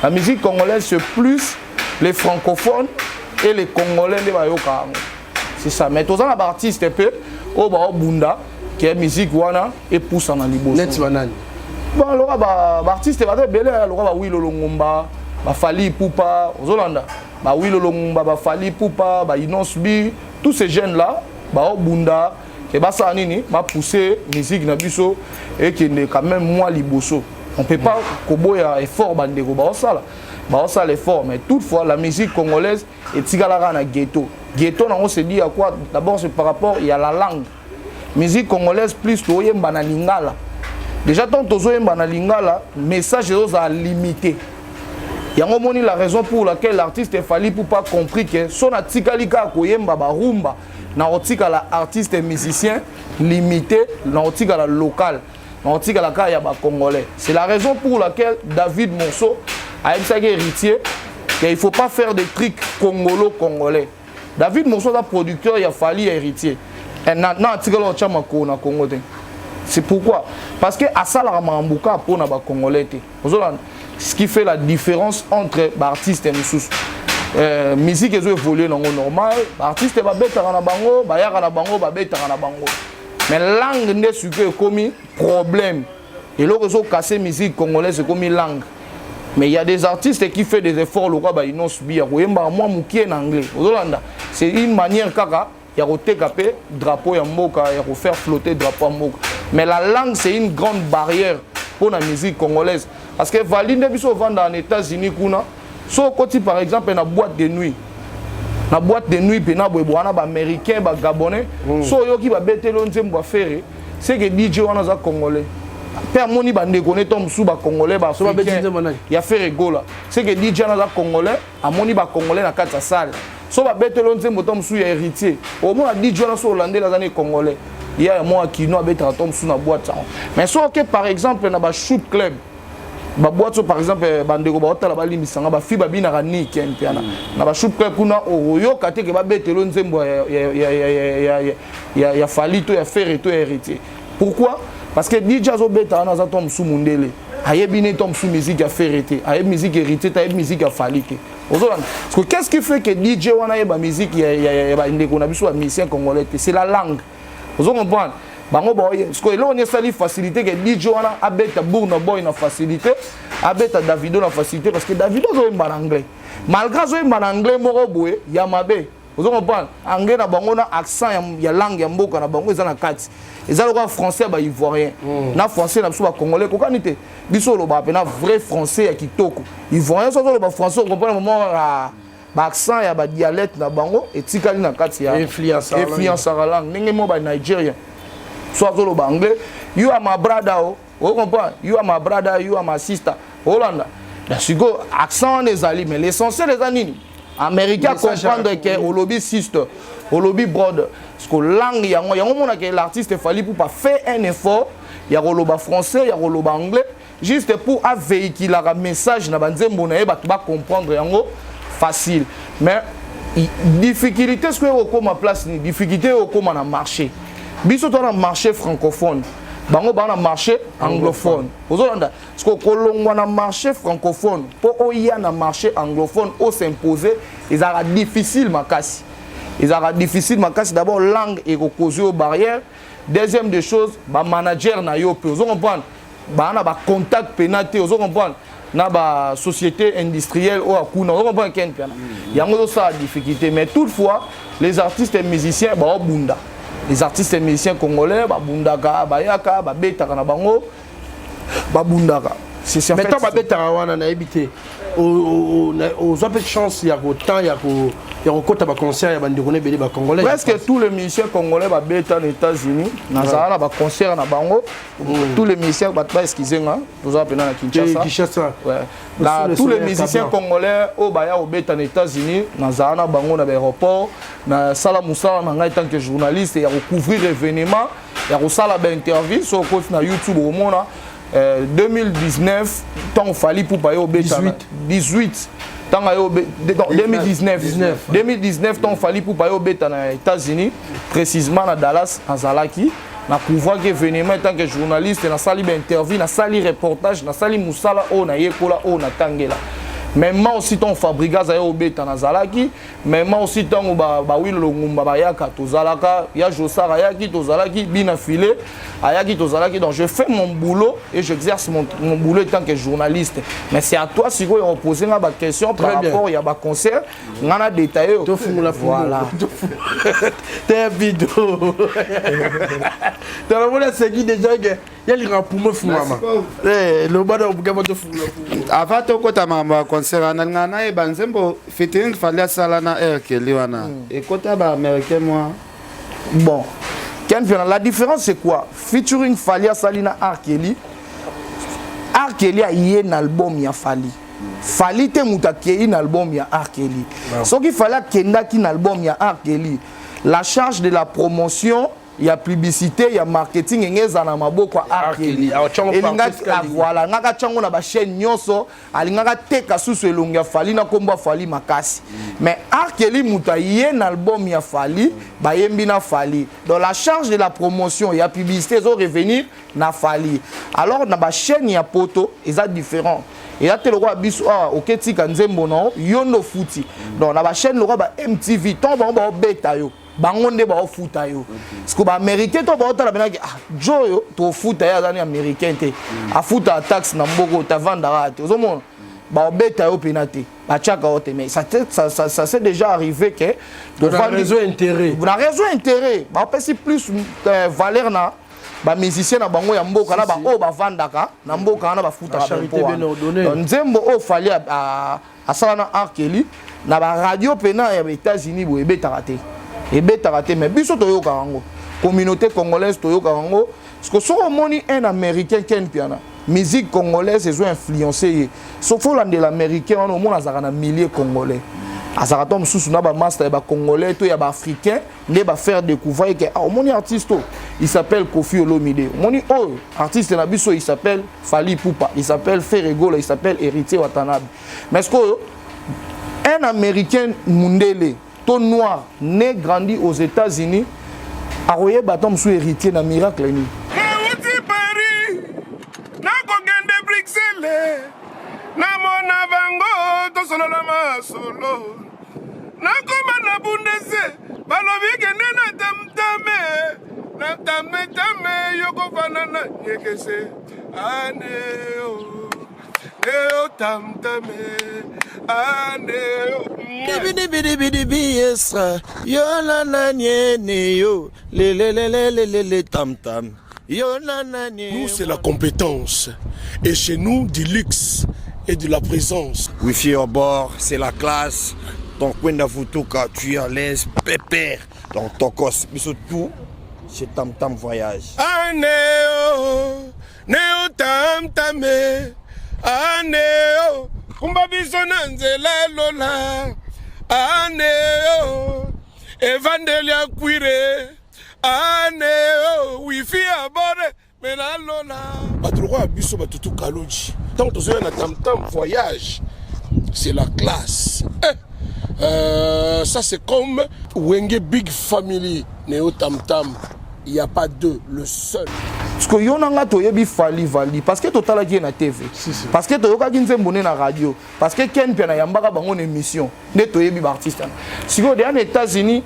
la musique congolaise, c'est plus les francophones et les Congolais nde bayoka yango, c'est ça. Mais toza na baartiste mpe oyo baobunda ke musique wana epusana liboso. Neti banani? Bon, loka baartiste baza ebele, loka bawilo Longomba, baFally Ipupa, ozolanda, bawilo Longomba, baFally Ipupa, baInnoss'B, tous ces jeunes là baobunda ke basala nini, bapousse musique na biso ekende quand même mwa liboso. On peut pas koboya effort bandeko baosala, baosala effort. Mais toutefois, la musique congolaise etikalaka na ghetto. Ghetto nango, c'est dit à quoi? D'abord, c'est par rapport ya la langue. Musique congolaise, plus toyemba na lingala. Déjà, tant tozoyemba na lingala, message ezozala limité. Yango moni la raison pour laquelle l'artiste Fally Ipupa compris que so natikali kaka koyemba barumba, na kotikala artiste musicien limité, na kotikala local, na kotikala kaka ya bacongolais. C'est la raison pour laquelle David Monsoh ayebisaki Héritier qu'il faut pas faire des trucs congolo congolais. David Monsoh aza producteur ya Fally, ya Héritier, na atikala otya makolo na Congo te. C'est pourquoi? Parce que asalaka makambo kaka mpona bacongolais te. Ozolanda, Ce qui fait la différence entre baartiste mosusu, musique ezo évolue nango normal, baartiste babetaka na bango, bayaka na bango, babetaka na bango, mais langue nde sikoyo ekomi problème. Eloko ezokase musique congolaise ekomi langue. Mais il y a des artistes qui fait des efforts, lokola ba Innoss'B, ya koyembaka mwa mokie na anglais. Ozolanda, c'est une manière kaka ya koteka mpe drapeau ya mboka, ya kofaire flotter drapeau ya mboka. Mais la langue, c'est une grande barrière pour la musique congolaise, parce que vali nde biso ovanda na États-Unis kuna, so okoti par exemple na boîte de nuit, na boîte de nuit mpena boye wana, baaméricain, bagabonais, so oyoki babeteli yo nzembo ya Ferre, c'est que DJ wana aza congolais mpe amoni bandeko ne to mosusu bacongolais, baafricain ya Ferre Gola, c'est que DJ wana aza congolais, amoni bacongolais na kati ya salle. So babeteli yo nzembo to mosusu ya Héritier, omona DJ wana, so olandeli, aza ne congolais ya mwa kino abetaka to mosusu na boîte yango. Mais so oke par exemple na bashoot club, baboîte, so par exemple bandeko baotala, balimbisanga, bafille babinaka nike mpiana na bashoot club kuna, oyoka te ke babeteli yo nzembo ya Fally to ya Ferre to ya Héritier. Pourquoi? Parce que DJ azobeta wana aza to mosusu mundele, ayebi ne to mosusu musique ya Ferre te, ayebi musique Héritier te, ayebi musique ya Fally te. Ozolanda, parce que qu'est-ce qui fait que DJ wana ayeba musique ya bandeko na biso bamusicien congolais te? C'est la langue. Ozo comprendre bango baoye, parce que eloko ni esali facilité ke DJ wana abeta Burna Boy na facilité, abeta Davido na facilité, parce que Davido azoyemba na anglais. Malgré azoyemba na anglais moko boye ya mabe, ozo comprendre, anglais na bango na accent ya langue ya mboka na bango eza na kati, eza lokola français ya baivoirien na français na biso bacongolais kokani te. Biso olobaka mpena vrai français ya kitoko. Ivoirien so azoloba français, ocomprendre moment baaccent ya badialecte na bango etikali na kati ya influenceaka langue. Ndenge mo banigérien so azoloba anglais, "You are my brother," o ocomprendre, "You are my brother, you are my sister." Olanda na sikoyo accent wana ezali, mais l'essentiel eza nini? Américain comprendre ke olobi sister, olobi brother, parce que langue yango yango omonaka l'artiste Fally Ipupa fait un effort ya koloba français, ya koloba anglais, juste pour avéhiculaka message na banzembo na ye, bato bacomprendre yango facile. Mais difficulté soki ekokóma place nini? Difficulté ekokóma na marché. Biso toza na marché francophone, bango baa na marché anglophone. Ozolanda, parce que kolongwa na marché francophone mpo oya na marché anglophone, os'impose, ezalaka difficile makasi, ezalaka difficile makasi. D'abord langue ekokozi yo barrière. Deuxième des choses, bamanager na yo mpe, ozo comprendre, baa na bacontact pena te, ozo comprendre, na basociété industrielle oyo akuna, ozo comprendre ken piana yango ezosala difficulté. Mais toutefois les artistes et musiciens baobunda, les artistes et musiciens congolais babundaka, bayaka, babetaka na bango, babundaka. Mais ntango babetaka wana, nayebi te, ozwa mpe chance ya kotemps ya kokɔta baconcert ya bandeko na ebele bacongolais? Presque tous les musiciens congolais babeta na États-Unis, nazala na baconcert na bango. Tous les musiciens, bato baexcuse nga, toza mpena na Kinshasa. Tous les musiciens congolais oyo baya kobeta na États-Unis, nazala na bango na baéroport. Nasala mosala na ngai tant que journaliste ya kocouvrir événement, ya kosala bainterview. So okoti na YouTube, okomona 2019 ntango Fally Ipupa ye obeta, 18 ntango aye, 2019, 2019 ntango Fally Ipupa ye obeta na États-Unis, précisément na Dallas, nazalaki na couvraki événement en tant que journaliste. Nasali bainterview, nasali reportage, nasali mosala oyo nayekola, oyo natangela. Même aussi ntango Fabregas aye obeta, nazalaki. Même aussi ntango bawilo Longumba bayaka, tozalaka. Ya Josar ayaki, tozalaki. Bina File ayaki, tozalaki. Donc je fais mon boulot et j'exerce mon boulot en tant que journaliste. Mais c'est à toi sikoyo ya opose nga baquestion par rapport ya baconcert, nga na détaillé. Tofungola. Voilà, te video tolomona asengi déjà ke yalingaka pumo efungwama, loba na obuka tofungola. Avant tokota makambo ya concert wana, nalingaka nayeba nzembo featuring Fally asala na R. Kelly wana, ekota baaméricain mwa? Bon, Ken Piana, la différence c'est quoi? Featuring Fally asali na R. Kelly, R. Kelly aye na album ya Fally. Fally te moto akei na album ya R. Kelly. Soki Fally akendaki na album ya R. Kelly, la charge de la promotion, ya publicité, ya marketing enge ezala na maboko ya R. Kelly. Elingaki, voilà, alingaka tiango na bachaîne nyonso, alingaka teka susu elongi ya Fally na nkombo ya Fally makasi. Mais R. Kelly moto aye na album ya Fally, bayembi na Fally, donc la charge de la promotion, ya publicité ezo revenir na Fally. Alors na bachaîne ya poto eza différent. Eza te lokola biso awa oketika nzembo na yo nde ofuti. Donc na bachaîne lokola ba MTV, ntango bango baobeta yo, bango nde baofuta yo. Parce que baaméricain to baotala penaki, ah, jo oyo tofuta ye, aza ni américain te, afuta taxe na mboka oyo, tavandaka te. Ozomona baobeta yo mpena te, batiaka yo te. Mais ça s'est déjà arrivé que na réseau intérêt. Na réseau intérêt, bapesi plus valeur na bamusicien na bango ya mboka, na baoyo bavandaka na mboka wana, bafutaka. Nzembo oyo Fally asala na R. Kelly, na baradio mpena ya baÉtats-Unis boye, ebetaka te, ebetaka te. Mais biso toyokaka yango, communauté congolaise toyokaka yango. Parce que soki omoni un Américain, Ken Mpiana, musique congolaise ezo influence ye. Soki olandela Américain wana, omona azalaka na milieu congolais, azalaka to mosusu na bamaster ya bacongolais to ya baafricain, nde bafaire découvrir ke, ah, omoni artiste oyo, il s'appelle Koffi Olomide, omoni oyo artiste na biso, il s'appelle Fally Ipupa, il s'appelle Ferre Gola, il s'appelle Héritier Watanabe. Mais ce que un Américain, mundele to noir, né, grandi aux États-Unis, akoyeba ata mosusu Héritier na miracle nini? Nauti Paris, nakokende Bruxelles, namona bango, tosolola masolo. Nakoma na Bundese, balobi kende na tamtame, na tametame, yokofanda na nyekese aneo neo tamtame aneo. Dibidibidibidibi esra yo na naniene yo lelelelelele tam tam yo na nanie. Nous, c'est la compétence. Et chez nous, du luxe et de la présence. Wifi au bord, c'est la classe. Donc, Kwenda Futuka, tu es à l'aise, pépère. Donc, Tokos, mais surtout, chez Tam Tam Voyage. Aneo neo tamtame aneo, kumba biso na nzela lola aneo, evandeli ya kwire aneo, wifi ya bore mela lola. Bato lokola biso, batutu Kaloji, ntango tozoya na Tamtam Voyage, c'est la classe. Eh, ça c'est comme Wenge Big Family, Neo Tam Tam, il n'y a pas deux, le seul. Parce que yo na nga toyebi Fally Vali parce que totalaki ye na TV, parce que toyokaki nzembo nde na radio, parce que Ken mpe nayambaka bango na émission, nde toyebi baartiste wana. Sikoyo deya na États-Unis,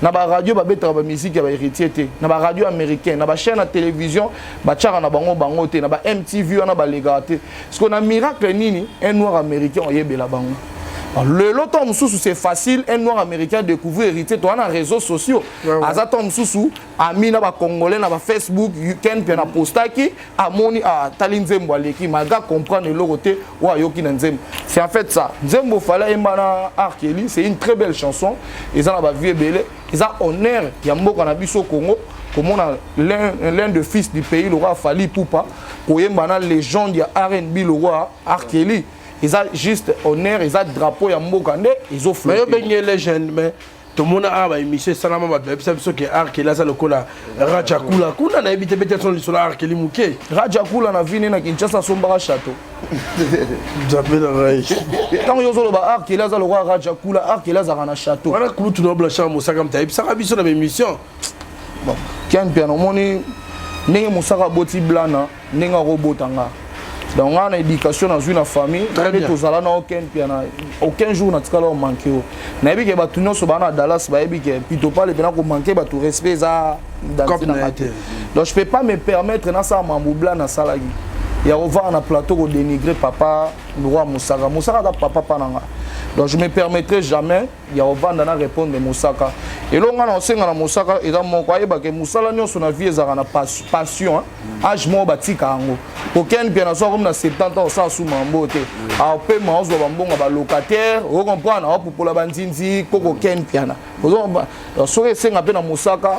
na baradio babetaka bamusike ya bahéritier te, na baradio américain, na bachaîne ya télévision batiaka na bango bango te, na ba MTV wana balekaka te. Sikoyo na miracle nini un noir américain oyebela bango lelo? Ntango mosusu c'est facile un noir américain découvrir Héritier, toza na réseaux sociaux, aza ntango mosusu ami na bacongolais na bafacebook. Ken mpe na postaki, amoni, atali nzembo, aleki malgré comprendre eloko te oyo ayoki na nzembo. C'est en fait ça. Nzembo Fally ayemba na R. Kelly, c'est une très belle chanson, eza na bavie ebele, eza honneur ya mboka na biso Congo komona l'un de fils du pays lokola Fally Ipupa koyemba na légende ya R&B lokola R. Kelly. Eza juste honneur, eza drapeau ya mboka nde ezoflotte. Obenge légende, mais tomona awa baémission esalama, bato bayebisa biso ke R. Kelly aza lokola Raja Kula kuna. Nayebi te, bete so lisolo R. Kelly moke. Raja Kula na vini na Kinshasa asombaka château. Nzambe na ngai! Ntango yo ozoloba R. Kelly aza lokola Raja Kula, R. Kelly azalaka na château? Wana kulutu na Blanchard Mosaka moto ayebisaka biso na baémission. Bon, Ken mpe namoni ndenge Mosaka aboti blana, ndenge akobota nga. Donc nga na éducation nazwi na famille nde tozala na aucun pia na aucun jour natikala omanke o. Nayebi ke bato nyonso baa na Dallas bayebi ke pito pale mpena komanke bato respect eza identité na nga te. Donc je peux pas me permettre nasala mambo bla nasalaki ya kovanda na plateau kodénigrer papa roi Mosaka. Mosaka aza papa pa na nga, donc je me permettrai jamais ya kovanda na répondre Mosaka. Eloko nga na kosenga na Mosaka eza moko: ayebake mosala nyonso na vie ezalaka na passion. Age moko batika yango. Okende mpe na so akomi na 70 ans, osala su mambo te, apema, ozwa bambongo balocataire, ocomprendre, aopupola banzinzi koko Ken Piana. Soki esenga mpe na Mosaka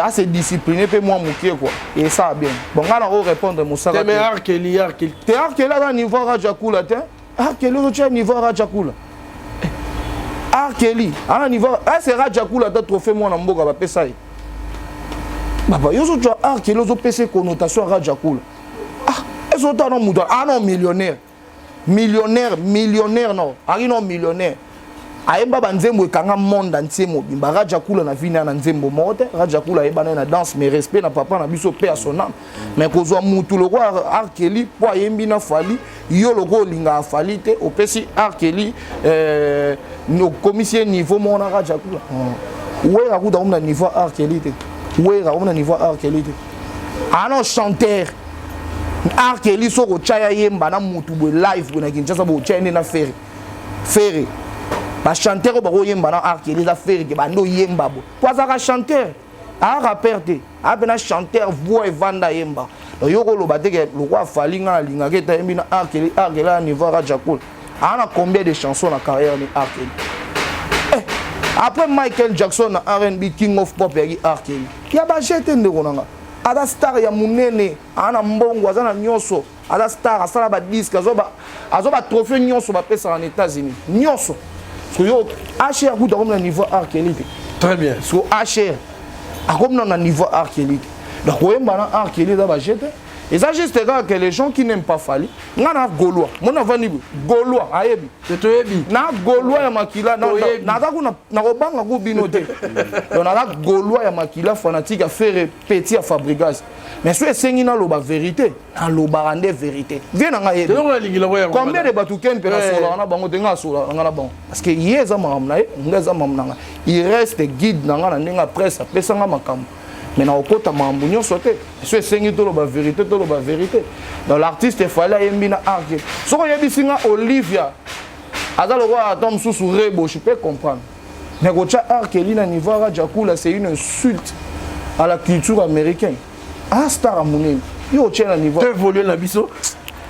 ase discipline mpe mwa moke quoi, esala bien. Bon, ngai nako répondre Mosaka te. R. Kelly, R. Kelly. Te, R. Kelly aza niveau Raja Kula te. R. Kelly ozotia niveau Raja Kula? R. Kelly ana niveau ase Raja Kula ata trophée mwana mboka bapesa ye. Papa, yo ozotya R. Kelly, ozopesa connotation ya Raja Kula. Ah, ezotala no moto ana millionnaire, millionnaire, millionnaire, no aki no millionnaire. Ayemba banzembo ekanga monde entier mobimba. Raja Kula na vina na nzembo moko te. Raja Kula ayeba na danse, mais respect na papa na biso, paix à son âme. Mais kozwa mutu lokola R. Kelly po ayembi na Fally, yo lokola olingaka Fally te, opesi R. Kelly euh, okomisi ye niveau moko na Raja Kula. Wera kuta akomi na niveau R. Kelly te. Wera akomi na niveau R. Kelly te. Ah non, chanteur R. Kelly soki otya ya yemba na mutu boye live boye na Kinshasa, boye otya ye nde na Ferre. Ferre ba chanteur oyo bakoyemba na R. Kelly eza Ferre ke bande oyemba boye po azalaka chanteur, aa rappeur te, aa mpe na chanteur, voix evanda yemba. Donc yo koloba te ke lokola Fally nga nalingaka ete ayembi na R. Kelly, R. Kelly aa niveau Raja Kula. Aa na combien de chansons na carrière ni R. Kelly? Eh, après Michael Jackson na R&B, King of Pop yaki R. Kelly. Ya ba jete ndeko nanga, aza star ya monene, aa na mbongo, aza na nyonso, aza star, asala ba disque, azwa ba trophée nyonso bapesaka na États-Unis nyonso. So yo HR kuta akomi na niveau R. Kelly te. Très bien. So HR akomi na niveau R. Kelly te. Donc koyemba na R. Kelly eza ba jete, eza juste kaka que les gens qui n'aiment pas Fally. Nga na Gaulois, mona avandi boye, Gaulois ayebi. Toyebi. Na Gaulois ya makila, naza kuna nakobanga ku bino te. Donc naza Gaulois ya makila, fanatique ya Ferre, petit ya Fabregas. Mais so esengi naloba vérité, nalobaka nde vérité. Vie na ngai yebi combien de bato ken mpe nasolaka na bango te. Ngai asolaka nga na bango parce que ye eza makambo na ye, ngai eza makambo na ngai. Il reste guide na ngai na ndenge ya presse, apesanga makambo, mais nakokota makambo nyonso te. So esengi toloba vérité, toloba vérité. Donc l'artiste Fally ayembi na R. Kelly, soki oyebisi nga Olivia aza lokola ata mosusu Rebo, je peux comprendre. Mais kotya R. Kelly na niveau Raja Kula, c'est une insulte à la culture américaine. Ah, star ya monene, yo otya na niveau To évolue na biso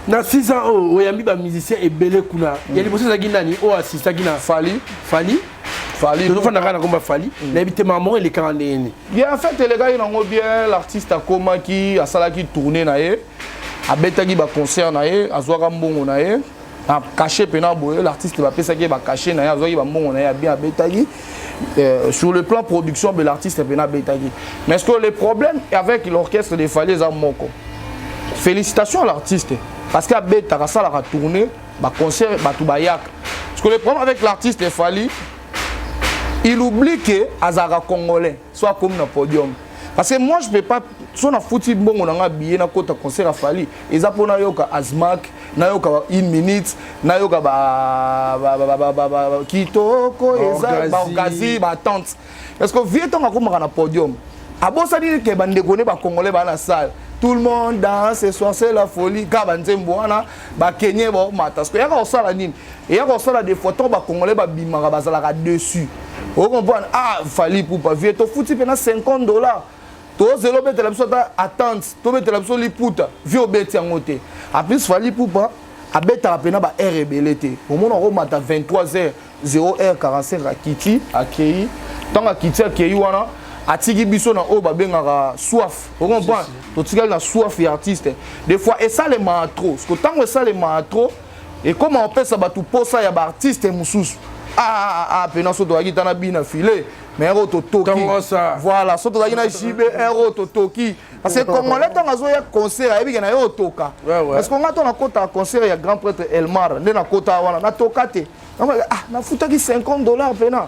na 6 ans oyo, oyambi bamusicien ebele kuna. Ya liboso ezalaki nani oyo asistaki na Fally. Fally. Fally. Tozofanda kaka na komba Fally. Nayebi te mama moko elekaka ndenge nini. Bien, en fait elekaki nango bien. L'artiste akomaki, asalaki tournée na ye, abetaki baconcert na ye, azwaka mbongo na ye na cachet mpena boye. L'artiste bapesaki ye bacachet na ye, azwaki bambongo na ye ya bien, abetaki. Sur le plan production de l'artiste mpena abetaki. Mais ce que le problème avec l'orchestre de Fally eza moko, félicitations à l'artiste parce que abetaka, asalaka tournée, baconcert, bato bayaka. Parce que le problème avec l'artiste Fally, il oublie que azalaka Congolais. Soit comme na podium, parce que moi je peux pas, so nafuti mbongo na nga billet, nakota concert ya Fally, eza mpo nayoka Azmak, nayoka une minute, nayoka kitoko, eza baorgazi, batante. Parce que vie ntango akomaka na podium, abosani ke bandeko ne bacongolais baa na salle. Tout le monde danse ce soir, c'est la folie, kaka banzembo wana bakenye baomata. Parce que eyaka kosala nini? Eyaka kosala des fois ntango bacongolais babimaka, bazalaka dessus, ocomprendre? Ah, Fally Ipupa, vie tofuti mpena 50 $, tozela obetela biso ata attente, tobetela biso liputa. Vie obeti yango te. En plus Fally Ipupa abetaka mpena ba heure ebele te. Omona akomata 23 heures, 0 heure 45, akiti, akei. Ntango akiti, akei wana, atiki biso na oyo babengaka soif, ocomprendre? Totikali na soif ya artiste. Des fois esalemaka trop, parce que ntango esalemaka trop, ekoma opesa bato posa ya baartiste mosusu. Ah, ah, pena so tozalaki ta na bina file, mais ero totoki. Voilà, so tozalaki na JB, ero totoki. Parce que Congolais ntango azoya concert, ayebi ke na ye otoka. Parce que nga to nakota concert ya grand prêtre Elmar, nde nakota wana, natoka te. Ah, nafutaki 50 $ mpena,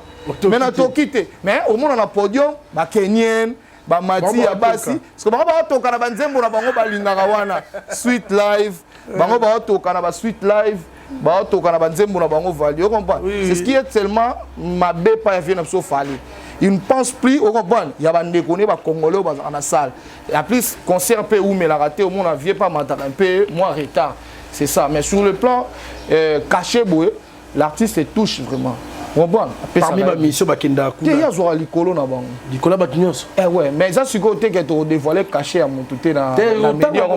mais natoki te. Mais omona na podium bakenyen, bamati ya basi, parce que bango baotoka na banzembo na bango balingaka wana, suite live. Bango baotoka na basuite live, baotoka na banzembo na bango vali, ocomprendre? C'est ce qui est tellement mabe pa ya vie na biso. Fally, il ne pense plus, ocomprendre, ya bandeko ne bacongolais oyo bazalaka na salle. En plus concert mpe eumelaka te, omona vie pa mataka mpe mwa retard, c'est ça. Mais sur le plan cachet boye, l'artiste touche vraiment, comprendre? Parmi bamission bakendaka kuna te, ye azwaka likolo na bango. Likolo ya bato nyonso. Eh ouais, mais eza sikoyo te ke tokodévoile cachet ya motu te na média.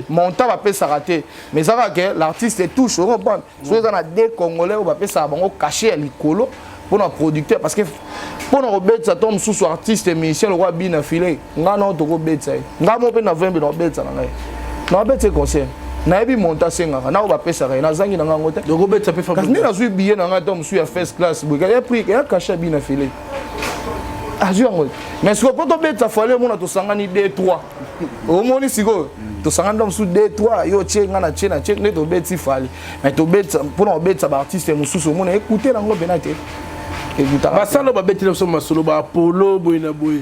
Montant bapesaka te, mais eza kaka ke l'artiste touche, ocomprendre? Soki eza na deux Congolais oyo bapesaka bango cachet ya likolo mpona producteur, parce que mpona kobetisa to mosusu artiste musicien lokola bina file, ngai nao tokobetisa ye, ngai mo mpe na vembe naobetisa na ngai, naobetisa ye concert, nayebi montant asengaka na oyo bapesaka ye, nazangi na ngango te. Okobetisa mpe. Kasi nde nazwi billet na ngai to mosusu ya first class boye, ya prix ya cachet ya bina file. Azwi yango. Mais sikoyo mpo tobetisa Fally, omona tosangani 2 3. Omoni sikoyo tosangani ndo mosusu 2 3, yo tie, nga na tie, na tie nde tobeti Fally. Mais tobetisa mpona kobetisa baartiste mosusu, omona ekute nango mpena te, ekutaka. Basala babetela biso masolo baapollo boye na boye,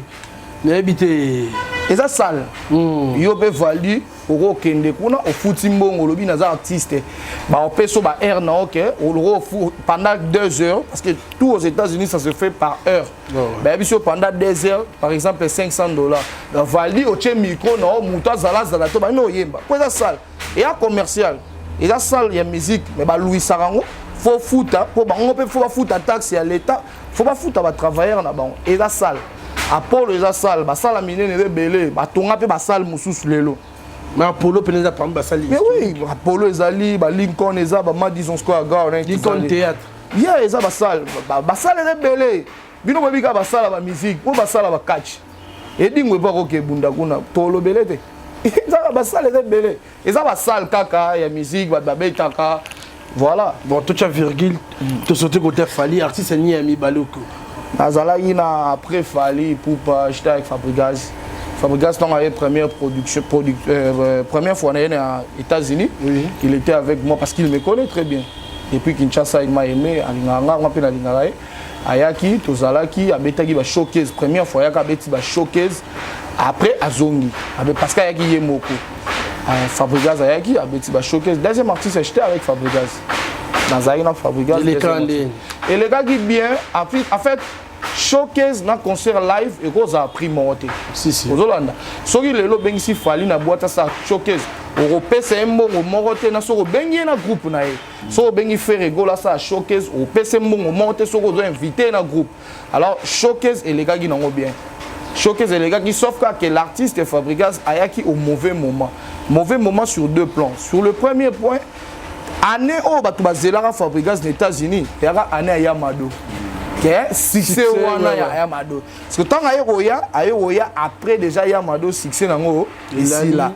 nayebi te. Eza salle. Yo mpe Valdi, okokende kuna, ofuti mbongo, olobi naza artiste, baopesa ba heure na oke oloko pendant 2 heures, parce que tout aux États-Unis, ça se fait par heure. Bayebi so pendant 2 heures, par exemple 500 $. Donc Valdi, otie micro na o, moto azalazala to bani oyemba, po eza salle eya commercial, eza salle ya musique, mais baluisaka yango, faut futa mpo bango mpe faut bafuta taxe ya l'État, faut bafuta batravailleur na bango. Eza salle Apollo, eza salle, basala minene eza ebele, batonga mpe basale mosusu lelo. Mais Apollo mpenza eza parmi basali. Mais oui, Apollo ezali, balincoln eza, bamadison Square Garden. Lincoln Théâtre. Ye eza basale, basale eza ebele. Bino boyebi kaka basala bamusique oyo basala bacatch edingo epo akoki ebunda kuna, tolobele te. Ezaka basale eza ebele, eza basale kaka ya musique, bato babetaka, voilà. Bon, totya virgule, tosaute côté Fally. Artiste ni ya mibale oko? Nazalaki na après Fally Ipupa, j'étais avec Fabregas. Fabregas, ntango aye première production première fois na ye na États-Unis, il était avec moi parce qu'il me connaît très bien depuis Kinshasa. Il m'a aimé, alingaka nga, nga mpe nalingaka ye. Ayaki, tozalaki, abetaki bashowcase. Première fois ayaki, abeti bashowcase, après azongi parce que ayaki ye moko. Fabregas ayaki, abeti bashowcase. Deuxième artiste, j'étais avec Fabregas, nazalaki na Fabregas. Elekaki bien. En fait, showcase na concert live ekozala prix moko te. Ozolanda, soki lelo obengisi Fally na boîte asala showcase, okopesa ye mbongo moko te na soki obengi ye na groupe na ye. Soki obengi Ferre Gola asala showcase, okopesa ye mbongo moko te soki ozo invité ye na groupe. Alors showcase elekaki nango bien, showcase elekaki, sauf kaka que l'artiste Fabregas ayaki au mauvais moment. Mauvais moment sur deux plans. Sur le premier point, année oyo bato bazelaka Fabregas na États-Unis eyaka année ya Yamado ke succès wana ya Yamado, parce que ntango aye koya, aye koya après déjà Yamado succès nango esila,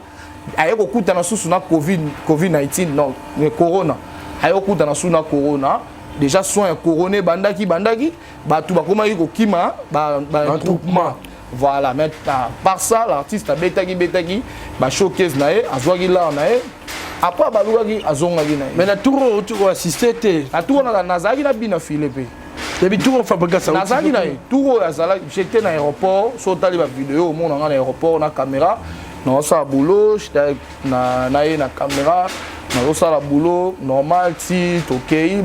aye kokutana susu na Covid, Covid-19, non, corona. Aye kokutana susu na corona, déjà soin ya corona ebandaki bandaki, bato bakomaki kokima baattroupement, voilà. Mais par ça, l'artiste abetaki betaki bashowcase na ye, azwaki lar na ye, après abalukaki, azongaki na ye. Mais na tour oyo oti koassiste te? Na tour oyo nazalaki na bina file mpe. Yebi tour Fabregas? Nazalaki na ye tour oyo, azalaki, j'étais na aéroport. So otali bavideo, omona nga na aéroport na caméra, nazosala boulot na ye na caméra, nazosala boulot normal ti tokei,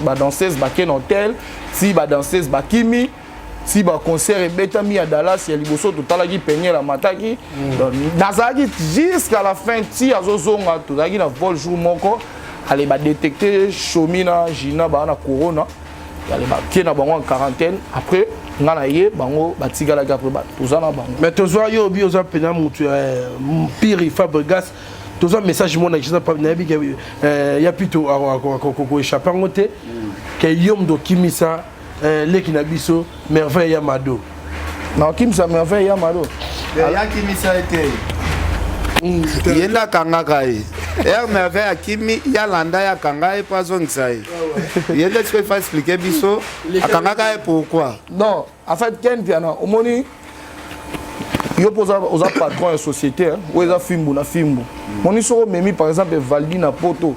badanseuse bake na hotel, ti badanseuse bakimi, ti baconcert ebetami ya Dallas ya liboso, totalaki peniel amataki. Donc nazalaki jusqu'à la fin ti azozonga. Tozalaki na vol jour moko, ale badétecte Shomi na Gina baa na corona, ale bakie na bango en quarantaine. Après nga na ye, bango batikalaki, après toza na bango. Mais tozwa yo obi oza mpena motu ya mpiri Fabregas. Tozwa message mona, nayebi ke ya pito koéchappe yango te, ke yo moto okimisa leki na biso Merveille ya Mado. Na okimisa Merveille ya Mado? Yakimisa ye te, ye nde akangaka ye. Ere Merveille akimi, yalanda ye, akanga ye mpo azongisa ye. Ye nde sikoyo ifa explique biso akangaka ye pourquoi. Non, en fait, Ken Piana, omoni yo mpo oza patron ya société oyo eza fimbu na fimbu. Moni soki omemi par exemple Valdi na Poto,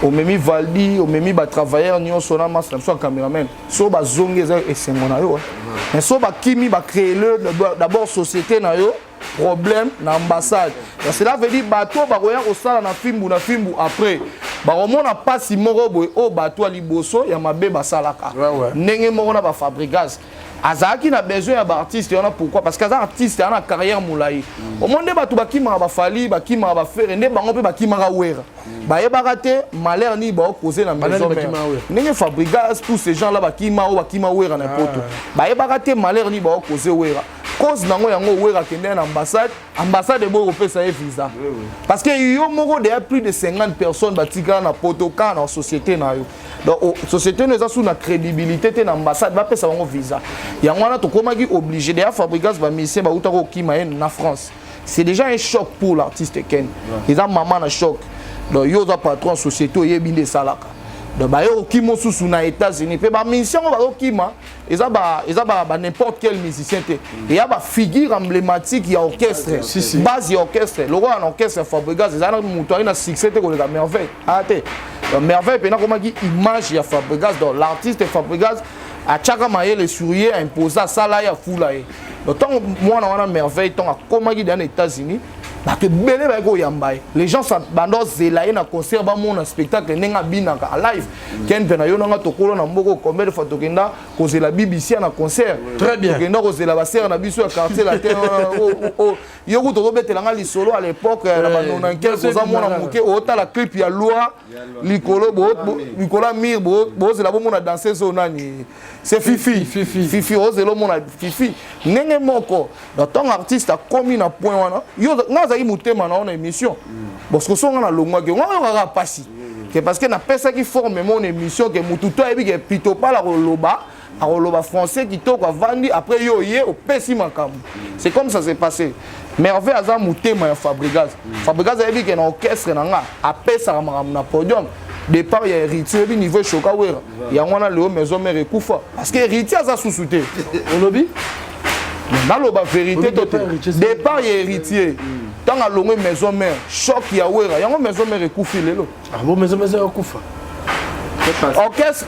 omemi Valdi, omemi batravailleur nyonso na masa na biso ya cameraman, so bazongi, eza esengo na yo. Mais so bakimi, bacréer d'abord société na yo problème na ambassade. Donc cela veut dire bato bakoya kosala na fimbu na fimbu, après bakomona mpasi moko boye oyo bato ya liboso ya mabe basalaka. Ndenge moko na baFabregas, azalaki na besoin ya baartiste wana. Pourquoi? Parce que aza artiste, aza na carrière molai. Omoni nde bato bakimaka baFally, bakimaka baFerre, nde bango mpe bakimaka Wera. Bayebaka te malheur nini baokoze na maison mère. Ndenge Fabregas, tous ces gens là bakima, oyo bakima Wera na Poto, bayebaka te malheur nini baokoze Wera. Cause nango yango, Wera akende na ambassade, ambassade eboyi kopesa ye visa, parce que yo moko deya plus de 50 personnes batikala na Poto kaka na société na yo. Donc société no eza su na crédibilité te na ambassade bapesa bango visa. Yango wana tokomaki obligé deya Fabregas, bamusicien bautaka kokima ye na France, c'est déjà un choc pour l'artiste Ken. Eza mama na choc. Donc yo oza patron société, oyebi nde esalaka. Donc baye kokima mosusu na États-Unis mpe bamusicien yango bazokima eza ba eza ba, ba n'importe quel musicien te eya ba figure emblématique ya orchestre Si, si. Base ya orchestre lokola na orchestre ya Fabregas eza na moto ayi na succès te koleka Merveille aya te. Donc Merveille mpena akomaki image ya Fabregas. Donc l'artiste Fabregas atiaka mayele sur ye, aimpose, asala ye, afula ye. Donc ntango mwana wana Merveille, ntango akomaki deya na États-Unis, bato ebele bayaki koyamba ye. Les gens banda ozela ye na concert, bamona spectacle ndenge abinaka live. Ken mpe na yo nanga tokolo na mboka, combien de fois tokenda kozela BBC na concert? Très bien. Tokenda kozela basere na biso ya quartier latin. Yo kutu ozobetelanga lisolo à l'époque na ba 95, oza mwana moke, otala clip ya loi likolo likolo ya mire, bozela bomona danseuse oyo nani, c'est Fifi. Fifi. Fifi, ozela omona Fifi ndenge moko. Donc ntango artiste akomi na point wana, yo nga azalaki motema na yo na émission, parce que so nga nalongwaki, nga oyokaka pasi ke parce que napesaki forme mo na émission ke mutu to ayebi ke pito pala koloba, akoloba français kitoko, avandi. Après yo ye opesi makambo, c'est comme ça s'est passé. Merveille aza motema ya Fabregas. Fabregas ayebi ke na orchestre na nga apesaka makambo na podium. Départ ya Héritier, oyebi niveau eshoka Wera. Yango wana leo Maison Mère ekufa parce que Héritier aza susu te. Olobi? Naloba vérité to te? Départ Héritier. Départ ya Héritier, ntango alongwe Maison Mère, choc ya Wera, yango Maison Mère ekufi lelo. Ah bon, Maison yakufa?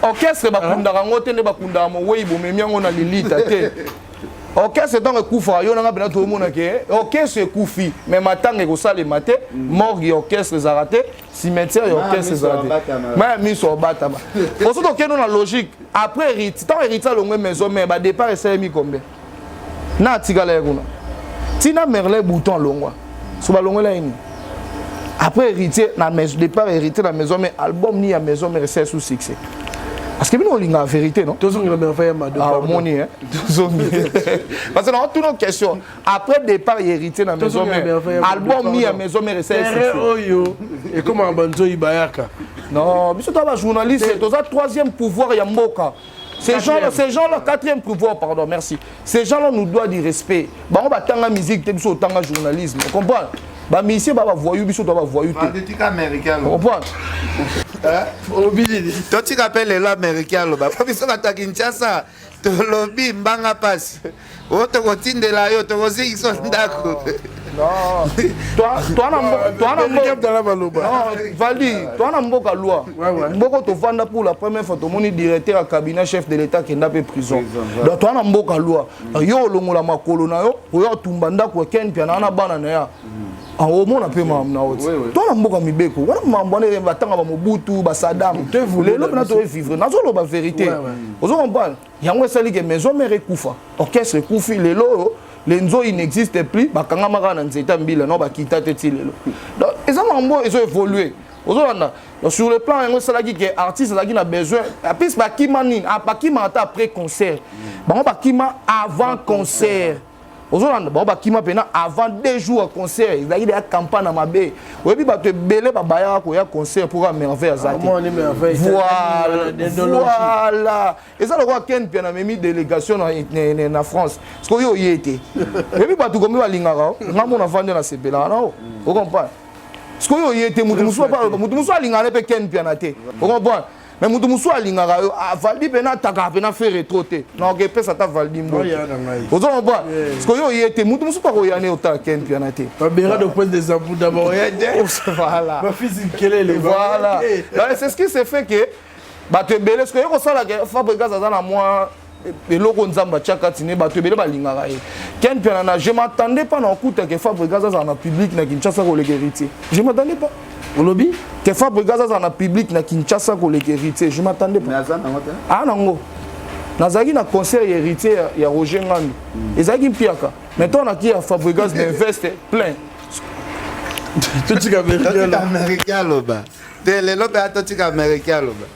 Orchestre bakundaka yango te nde bakundaka mowei, bomemi yango na lilita te. Orchestre ntango ekufaka, yo nanga mpena toomona ke orchestre ekufi, mais matanga ekosalema te, morgue ya orchestre ezalaka te, cimetière ya orchestre ezalaka te, ma ya miso obatama. Oso tokende na logique. Après Héritier, ntango Héritier alongwe Maison Mère, badépart esalemi combien na atikala ye kuna ntina Merlin Bouton alongwa so balongwela ye nini? Après Héritier na maison, départ Héritier na Maison Mère, album ni ya Maison Mère esali sous succès parce que bino olingaka vérité, non? Tozongela Merveille ya Mado. Ah, omoni, hein, tozongi parce que na otuna question. Après départ ya Héritier na Maison Tozongela Mère, Merveille ya Mado, album ni ya pardon. Maison Mère esali Terrain succès. Oyo ekomaka banzoi bayaka. Non, biso toza bajournaliste, toza troisième pouvoir ya mboka. Ces gens-là, ces gens-là, quatrième pouvoir, pardon, merci. Ces gens-là nous doivent du respect. Bango batanga musique te, biso otanga journalisme. Comprendre? Ba musicien ba ba voyou, biso to ba voyou te. Tika américain aloba. Comprendre? Olobi nini? Totika mpe lelo américain aloba, po biso bato ya Kinshasa tolobi mbanga mpasi oyo tokotindela yo, tokozikisa ndako. Non. Toi, toi na toi na Américain tala baloba. Non, Valdi, toi na mboka loi. Mboka tovanda, pour la première fois tomoni directeur ya cabinet chef de l'État kenda pe prison. Donc toi na mboka loi. Yo olongola makolo na yo, oyo otumba ndako ya Ken Piana na bana na ya. Omona mpe makambo na yo ti. Toi na mboka mibeko, wana mambo wana batanga ba Mobutu, ba Saddam. Lelo mpena toevivre. Nazoloba vérité. Ozo comprendre? Yango esali ke Maison Mère ekufa. Orchestre ekufi lelo oyo. Les nzoi n'existe plus, bakangama kaka na nzete ya mbila no bakita te ti lelo. Donc eza makambo oyo ezo évolue, ozolanda. Donc sur le plan yango esalaki ke artiste azalaki na besoin apis bakima nini. Ah, bakima ata après concert, bango bakima avant concert, ozolanda. Bango bakima mpena avant 2 jours ya concert, ezalaki deya campagne na mabe. Oyebi bato ebele babayaka koya concert mpo kaka Merveille aza te. Amoni Merveille. Voilà. Dendologie. Voilà, eza lokola Ken mpe namemi délégation na France, parce que oyo oye te, oyebi bato komi balingaka o nga mona vande na sepelaka na o ocomprendre. Parce que oyo oye te, motu mosusu motu mosusu alingaka ne mpe Ken Mpiana te, ocomprendre. Mais motu mosusu alingaka yo Valdi mpena atakaka mpena Ferre trop te, naoke epesa ata Valdi mbote. Oya na ngai. Ozo comprendre? Parce que oyo oye te, motu mosusu akoya ne otala Ken Mpiana te. Babera de pointe des Abouda baoya te. Voilà. Bafisi kelele. Voilà. Donc, c'est ce qui s'est fait que bato ebele soki oye kosala ke Fabregas aza na mwa eloko Nzambe atia kati ne, bato ebele balingaka ye. Ken Mpiana na je m'attendais pas na okuta ke Fabregas azala na public na Kinshasa koleka Héritier. Je m'attendais pas. Olobi? Ke Fabregas azala na public na Kinshasa koleka Héritier, je m'attendais pas. Mais aza nango te. Aa nango nazalaki na concert ya Héritier ya Roger Ngandu, ezalaki mpiaka, mais ntango naki ya Fabregas na investe plein. Totika Totika américain. américain aloba te lelo mpe, totika américain aloba.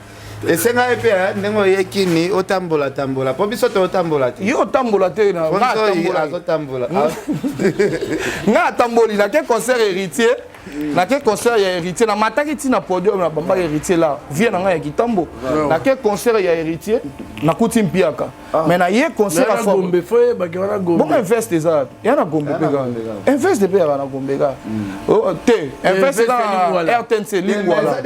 Esenga ye mpe eh, ndenge oye kini otambola tambola mpo biso totambola te. Yo otambola te na nga atambola. Azotambola. Nga atamboli nake concert héritier. Nake concert ya héritier na mataki ti na podium na bamba héritier là. Vie na nga ya kitambo. Nake concert ya héritier nakuti mpiaka. Ah. Mais na ye concert ya Gombe fo yebaki wana Gombe. Bongo invest eza ya na Gombe mpe kaka. Invest mpe yaka na Gombe kaka. Oh, te invest eza na RTNC Lingwala.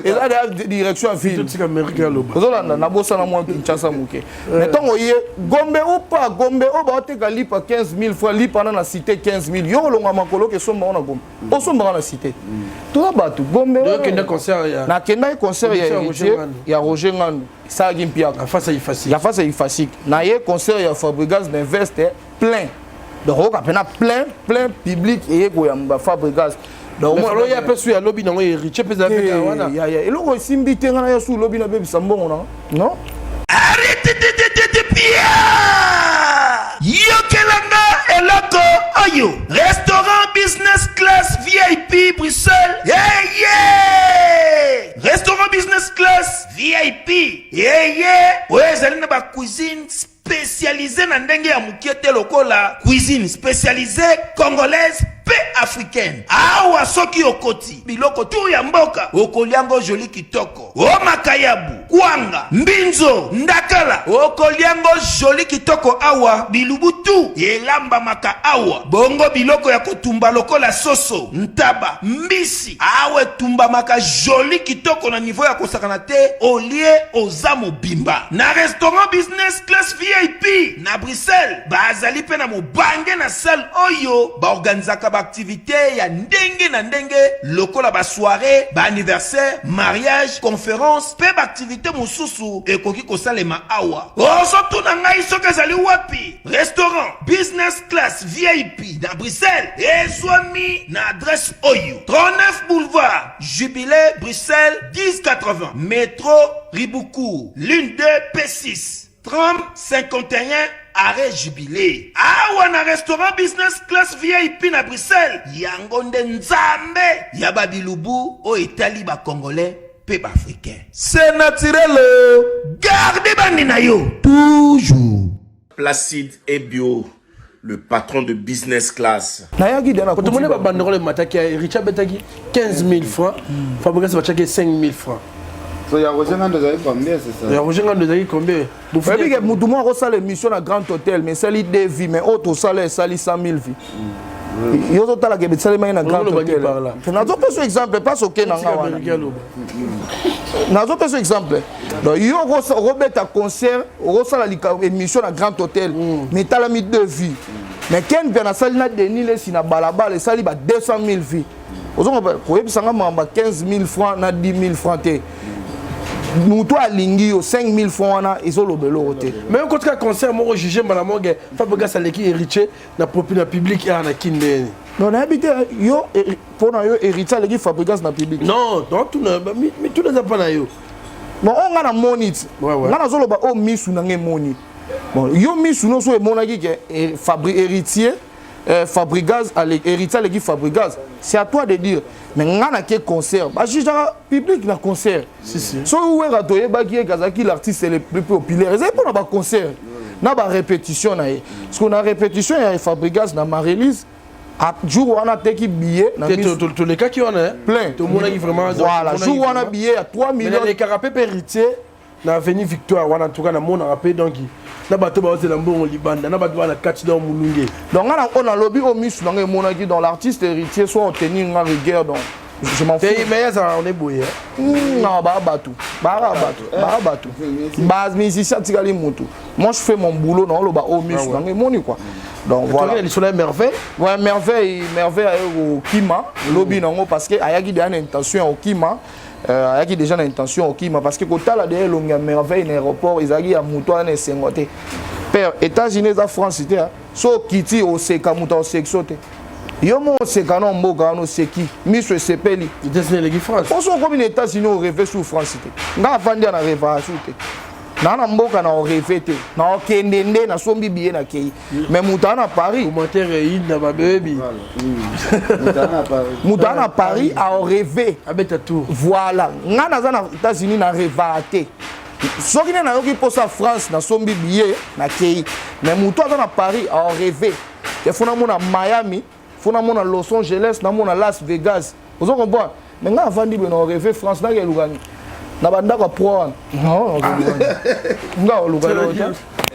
Eza de direction ya ville. Totika Amerika aloba. Ozolanda nabosana mwa Kinshasa moke. Mais ntango ye Gombe ou pas Gombe oyo baoteka lipa 15 000 francs lipa na na cité 15 000 yo olonga makolo ke somba ngo na Gombe. Osombaka na cité. Toza bato Gombe. Nakendaki concert ya héritier ya Roger Ngandu. Esalaki mpiaka ya face ya face ya ifasik na ye concert ya Fabregas na invest plein donc oyoka mpena plein plein public eye koyamba Fabregas. Oya mpe su ya lobi nango héritier mpe ezala mpe wana eloko esimbi te ngai na ya su lobi nabebisa mbongo na non. Yokelanga eloko oyo restaurant business class VIP Bruxelles yeah, yeah! Restaurant business class VIP yeye oyo ezali na ba cuisine spécialisée na ndenge ya mokie te lokola cuisine spécialisée congolaise mpe africaine. Awa soki okoti biloko tu ya mboka okoliango joli kitoko, o makayabu, kwanga, mbinzo, ndakala okoliango joli kitoko. Awa bilubu tu elambamaka awa, bongo biloko ya kotumba lokola soso, ntaba, mbisi awa etumbamaka joli kitoko na niveau ya kosakana te. Olie oza mobimba na restaurant business class VIP na Bruxelles. Bazali mpe na mobange na salle oyo baorganizaka baaktivité ya ndenge na ndenge lokola basoirée, baanniversaire, mariage, conférence mpe baaktivité mosusu ekoki kosalema awa. Ozotuna ngai soki ezali wapi? Restaurant business class VIP na Bruxelles ezwami na adresse oyo: 39 boulevard Jubilé, Bruxelles 1080, métro Riboucourt, ligne 2 P6, tram 51 arrêt Jubilé. Awa na restaurant business class VIP na Bruxelles, yango nde nzambe ya babilubu oyo etali ba congolais pe ba africain. C'est naturel, garde bandi na yo toujours. Placide Ebio, le patron de business class. Nayaki de na kotomone ba banderole mataki ya Richard betaki 15 000 francs, Fabregas bachaki 5 000 francs. So ya Roger Ngando ezali combien c'est ça? Ya Roger Ngando ezali combien? Oyebi ke mutu moko akosala émission na Grand Hôtel mais esali 2 vies, mais oyo tosala esali 100 000 vies. Yo ozotalaka esalemaki na Grand Hôtel. Nazopesa exemple parce oke na nga wana. Nazopesa exemple. Donc yo okobeta concert, okosala émission na Grand Hôtel, mais etalami 2 vies. Mais Ken Mpiana asali na Denis Lessi na balabala esali ba 200 000 vies. Ozonga koyebisa nga makambo ya 15 000 francs na 10 000 francs te. Moto alingi yo 5 000 francs wana ezoloba eloko te. Mais okotika concert moko juge mbala moke Fabregas aleki héritier na popi na public ya na kindeni. Non, nayebi te yo mpona yo héritier aleki Fabregas na public. Non, non, tuna mituna eza mpa na yo. Bon, oyo nga namoni ti nga nazoloba oyo misu na nga emoni. Bon, yo misu nyonso emonaki ke héritier Fabregas héritier aleki Fabregas, c'est à toi de dire. Mais nga na ke concert ba jugeaka public na concert. Soki Wera toyebaki ye kazalaki l'artiste le plus populaire, ezali mpona ba concert na ba répétition na ye. Parce que na répétition ya Fabregas na Marie-Lise, jour wana ateki billet na tolekaki wana plein, tomonaki vraiment. Voilà, jour wana billet ya 3 millions. Nalekaka mpe mpe héritier na avenue Victoire wana, en tout cas namonaka mpe donc na bato baozela mbongo libanda na bato bana kati donc molunge. Donc nga na oyo nalobi oyo misu na nga emonaki dans l'artiste héritier, soit otenir nga rigueur, donc je m'en fous. Mais ezala on est boye. Non, ba bato ba bato ba bato ba musicien tikali mutu. Moi je fais mon boulot na oloba oyo misu na nga emoni quoi. Donc voilà. Lisolo ya Merveille. Ouais, Merveille, Merveille aye kokima lobi nango parce que ayaki déjà na intention ya kokima. Ayaki déjà na intention okima parce que kotala de elongi ya Merveille na aéroport ezalaki ya moto wana esengo te. Père, États-Unis eza France te, so okiti oseka moto aosekso te. Yo mo oseka na mboka wana oseki miso esepeli. États-Unis eleki France. Oso okomi na États-Unis orêve sur France te. Nga avandi ya na rêvaka sur te. Naa na mboka na orêver te, na okende nde nasombi billet, nakei. Mais moto aa na Paris, Commentaire eyinda babebi. Moto aa na Paris aorêver. Abeta tour. Voilà, nga naza na États-Unis, na rêvaka te. Soki nde nayoki mposa France, nasombi billet, nakei. Mais moto aza na Paris aorêver te, faut namona Miami, faut namona Los Angeles, namona Las Vegas, ozo comprendre? Mais nga avandi boye, na orêver France, nake elukani na bandako ya pro wana. Non, nga oluka eloko te.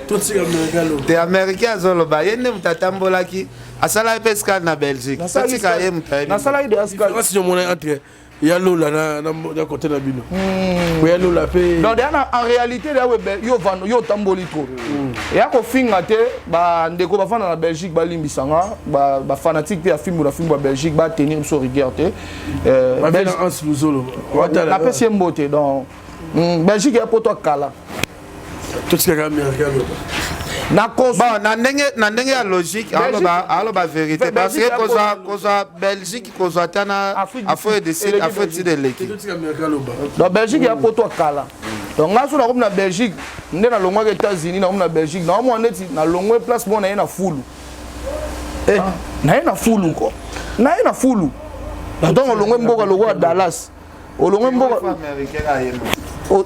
Totika Américain aloba. Te, Américain azoloba, ye nde moto atambolaki, asalaki mpe escale na Belgique. Totika ye, moto ayebi. Nasalaki de escale. Différence nyomona entre ya Lola na côté na bino, po ya Lola mpe. Donc deya en réalité deya webe yo vando, yo otamboli trop, eya kofinga te. Bandeko bafanda na Belgique balimbisanga, bafanatique mpe ya fimbu na fimbu ya Belgique batenir biso rigueur te. Babe na Hans Luzolo. Napesi ye mbote. Donc Belgique ya poto akala. Totikaka Américain aloba. Na bon, na ndenge ya logique, aloba vérité, parce que kozwa Belgique, kozwa ata na Afrique du Sud, Afrique du Sud eleki. Totika Américain aloba. Donc Belgique ya poto akala. Donc nga so nakomi na Belgique, nde nalongwaki États-Unis, nakomi na Belgique, naomona neti nalongwe place moko, naye na fulu, naye na fulu ko, naye na fulu. Donc olongwe mboka lokola Dallas, olongwe mboka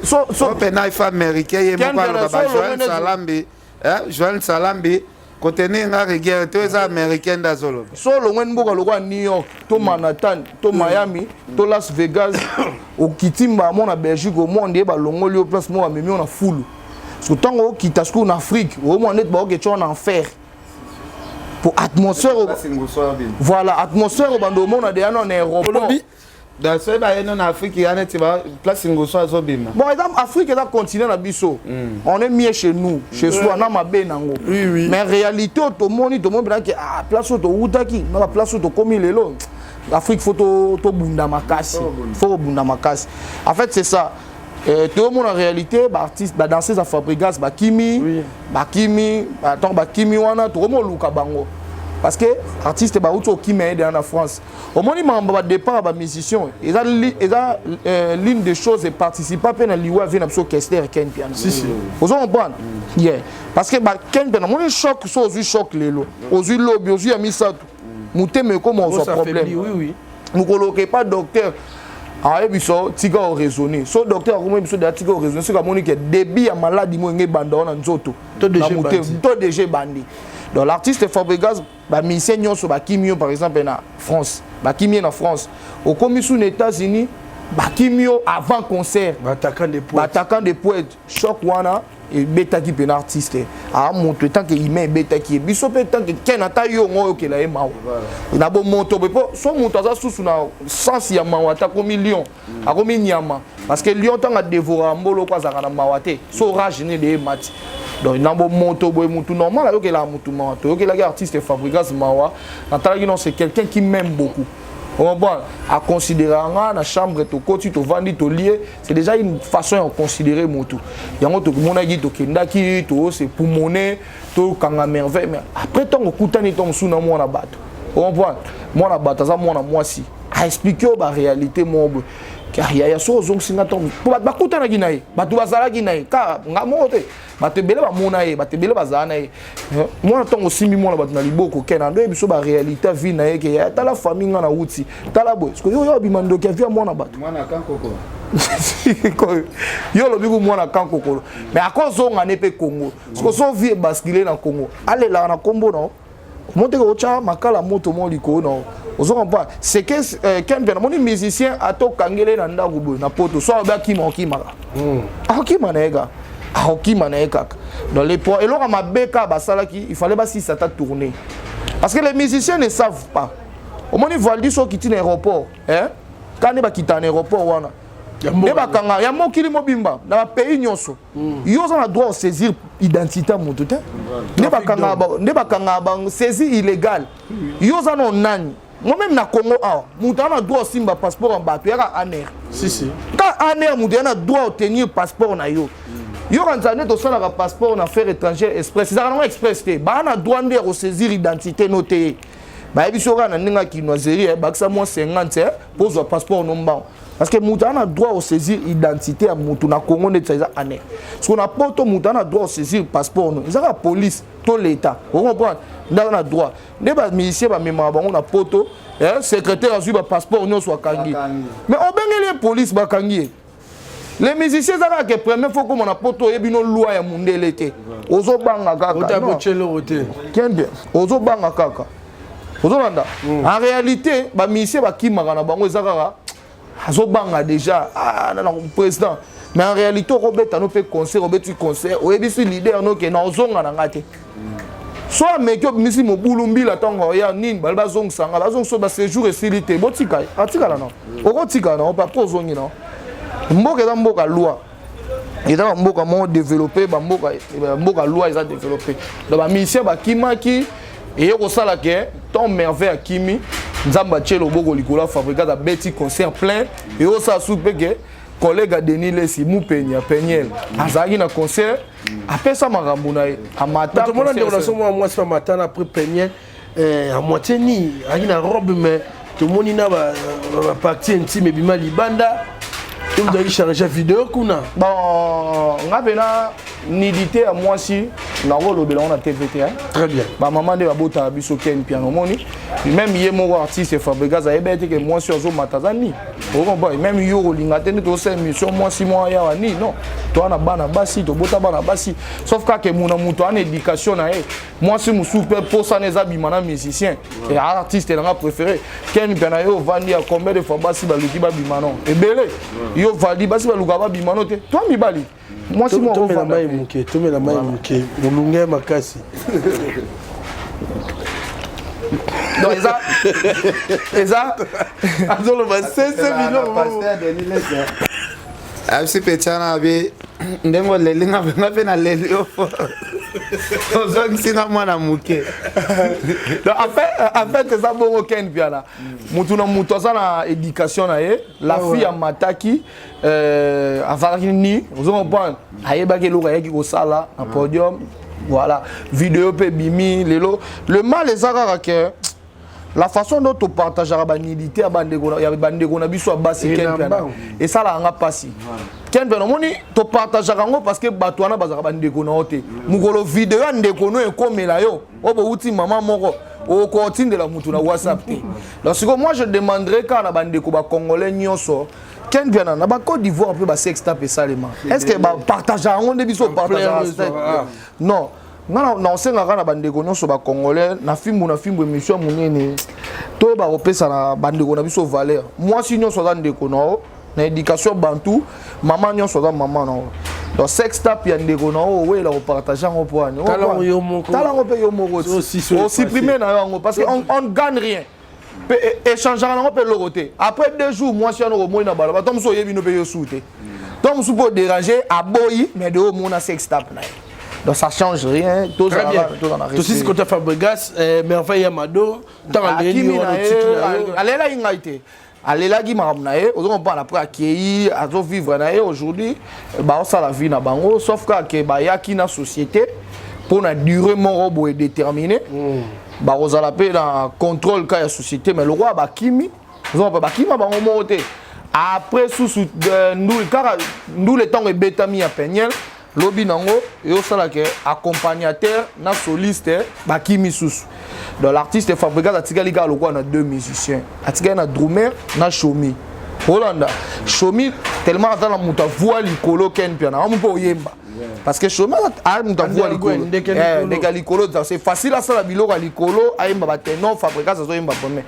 So mpena ifa Américain ye moko aloba ba Joel Salambi, Joel Salambi kotenir nga rigueur te, eza Américain nde azoloba. So olongwe mboka lokola New York to Manhattan to Miami to Las Vegas, okiti mbamo na Belgique, omona nde balongoli yo place moko, bamemi yo na fulu. Parce que ntango okita sikoyo na Afrique, omona neti baoke wana enfer po atmosphère, voilà, atmosphère obanda omona deya no na aéroport. Donc soki baye no na Afrique, ya neti place nguso azobima. Bon, eza Afrique, eza continent na biso, on est mieux chez nous, chez soi na mabe nango. Mais réalité oyo tomoni, tomoni mpenza ke ah, place oyo towutaki na baplace oyo tokomi lelo, Afrique, faut tobunda makasi, faut kobunda makasi. En fait, c'est ça. Toyomona réalité, baartiste, badanseuse ya Fabrigas bakimi, bakimi. Ntango bakimi wana, tokomi oluka bango parce que artiste bauti okima ye deya na France. Omoni makambo badépart ya bamusicien eza l'une des choses eparticipa mpe na liwa vie na biso Kester Ken Piana, ozo comprendre? Yeah, parce que Ken Piana, omoni choc, so ozwi choc lelo, ozwi lobi, ozwi ya misato, motema ekoma ozwa problème. Mokolo oke pa docteur, ayebi biso tika oraisonner. So docteur akomi biso deya tika oraisonner, soki amoni ke début ya maladie mo enge ebanda wana nzoto To na déjà motema ebandi. To déjà ebandi. Donc l'artiste Fabregas, bamusicien nyonso bakimi yo. Par exemple na France, bakimi ye na France, okomi su na États-Unis, bakimi yo avant concert. Baattaquant de poète. Baattaquant de poète. Choc wana ebetaki mpena artiste aa moto etanke humain, ebetaki ye. Biso mpe tanke ken ata yo ngo oyokela ye mawa na bomoto boye, mpo so moto aza susu na sens ya mawa ata akomi lion, akomi nyama, parce que lion ntango adévorer mboloko, azalaka na mawa te, so rage ne de ye mati. Donc na bomoto boye, mutu normal ayokelaka mutu mawa. Toyokelaki artiste Fabrigas mawa. Natalaki, non, c'est quelqu'un qui m'aime beaucoup. Bon, aconsidérer nga na chambre, tokoti, tovandi, tolie, c'est déjà une façon ya considérer motu. Yango tomonaki, tokendaki tose pumone, tokanga merveille. Mais après, ntango okutani ntango mosusu na mwana bato, ocomprendre, mwana bato aza mwana mwasi, aexpliquer oyo baréalité moko boye. Yaya, so ozongisi nga ntango, po bato bakutanaki na ye, bato bazalaki na ye, ka nga moko te, bato ebele bamona ye, bato ebele bazala na ye. Mwana, ntango osimbi mwana bato na liboko, ke na ndo yebi so baréalité ya vie na ye, ke yaya, tala famille nga na wuti, tala boye. Parce que yo obima ndoki ya vie ya mwana bato. Mwana kankoko. Yo olobi ku mwana kankokolo, mais akozonga ne mpe Congo, parce que so vie ebascule na Congo, alelaka na nkombo na omoteke, otya makala moto mo likolo na ozo comprendre. C'est que ken mpe namoni musicien ata okangele na ndako boye na poto, so alobi akima, okimaka, akokima na ye kaka, akokima na ye kaka. Donc les po eloko ya mabe kaka basalaki, il fallait basisa ata tourner, parce que les musiciens ne savent pas. Omoni Valdi, so okiti na aéroport, hein? Kaka nde bakita na aéroport wana, nde bakanga ya mokili mobimba na bapays nyonso. Yo oza na droit osaisir identité ya moto te. Nde bakangaka bango saisie illégale. Yo oza na nani? Moi même na Congo awa, moto aza na droit osimba passeport ya bato yaka ANR. Si si. Ka ANR, moto ya na droit otenir passeport na yo. Yo kanisa nde tosalaka passeport na affaire étrangère express, ezalaka nango express te. Baa na droit nde ya kosaisir identité no te. Bayebi so kaka na ndenge ya kinoiserie, bakisa mwa 50 mpo ozwa passeport no mbango. Parce que moto aza na droit osaisir identité ya motu na Congo ndeti eza ANR. Soki na poto, moto aza na droit osaisir passeport no, eza kaka police to l'État, ocomprendre? Nde aza na droit. Nde bamusicien bamemaka bango na poto, secrétaire azwi bapasseport nyonso, akangi, mais obengeli ye police, bakangi ye. Les musiciens, eza kaka ke première fois okoma na poto, oyebi no loi ya mundele te, ozobanga kaka kende, ozobanga kaka, ozolanda. En réalité, bamusicien bakimaka na bango, eza kaka azobanga déjà, ah, na président. Mais en réalité, okobeta no mpe concert, obeti concert, oyebisi leader no ke na ozonga na nga te. So ameki, obimisi mobulu, mbila, ntango oya nini, bali bazongisanga, bazongisa baséjour esili te, botika atikala na okotikala na mpe après ozongi na mboka. Eza mboka loi, eza bamboka moko développé, bamboka mboka loi eza développé. Donc bamusicien bakimaki, eye kosala ke ton Merveille akimi, Nzambe atie loboko likolo ya Fabregas, abeti concert plein. Eye kosala su mpe ke collègue ya Denis Lesi, Mupenia Peniel, azalaki na concert, apesa makambo na ye, amata. Tomona ndeko na so mwa mwasi bamata na après Peniel à moitié ni azalaki na robe, mais tomoni na bapartie intime ebima libanda. To ozalaki charge video kuna? Bon, nga mpena nudité ya mwasi nakolobela ngo na TV te. Très bien. Bamama nde babotaka biso. Ken Piano, omoni, même ye moko artiste Fabregas ayebi ete ke mwasi azomata aza ni, ocomprendre? Même yo kolinga te nde tosala émission, mwasi moko yawa ni non. Toa na bana basi, tobota bana basi, sauf kaka muna moto ana éducation na ye. Mwasi mosusu mpe posana eza bima na musicien e artiste nanga préféré Ken mpe na ye. Ovandi ya combien de fois basi baluki babima no ebele? Yo vandi, basi baluka babima no te. To mibali, mwasi moko. Tomela mai moke, tomela mai moke, molunge makasi. Donc eza azoloba sese biloko. Abisi mpe tiana abi ndenge oleli nga mpe, nga mpe naleli yo, ozongisi nga mwana moke. Donc en fait eza bongo. Ken Piana, mutu na mutu aza na éducation na ye. La fille amataki, azalaki ni, ozo comprendre, ayebaki eloko ayaki kosala na podium. Voilà, video mpe ebimi lelo. Le mal eza kaka ke la façon dont topartageaka banudité ya bandeko na biso ya basi, Ken Piana, esalaka nga mpasi. Ken Piana, omoni, topartageaka yango parce que bato wana bazalaka bandeko na yo te. Mokolo video ya ndeko no ekomela yo, oyo bowuti mama moko, okotindela mutu na WhatsApp te. Donc sikoyo, moi je demanderai kaka na bandeko bacongolais nyonso. Ken Piana, na bacôte d'Ivoire mpe basextape esalema, est ce que bapartageaka yango nde biso opartageaka? Non. Nga na osengaka na bandeko nyonso bacongolais, na fimbu na fimbu, émission ya monene, toyeba kopesa na bandeko na biso valeur. Mwasi nyonso aza ndeko na yo na éducation bantu, mama nyonso aza mama na yo. Donc sextape ya ndeko na yo, oweyela kopartage yango mpo ani? Tala yango mpe yo moko, osupprime na yo yango, parce que on ne gagne rien mpe échangeaka nango mpe eloko te. Après 2 jours, mwasi wana okomoi na balaba, to mosu oyebi no mpe yo su te, to mosu mpo déranger, aboyi, mais de omona sextape na ye. Donc ça change rien. Très bien. Tosisi kota Fabregas, Merveille ya Mado, ntango aleli, alelaki ngai te, alelaki makambo na ye, ozo comprendre? Après akei, azovivre na ye. Aujourd'hui baosala vie na bango, sauf kaka ke bayaki na société mpo na durée moko boye déterminé, bakozala mpe na contrôle ka ya société. Mais lokola bakimi, ozompa bakima bango moko te. Après susu ndule, kaka ndule ntango ebetami ya Peniel, lobi nango eyosalaka accompagnateur na soliste bakimi susu. Donc l'artiste Fabregas atikali kaka lokola na deux musiciens, atikali na drummer na Shomi. Olanda Shomi, tellement aza na moto avoi likolo. Ken Piana amu mpe oyemba, parce que Shomi aya moto avoi likolo, ndeke ya likolo, c'est facile asala biloko ya likolo, ayemba baténor. Fabregas azoyemba premier.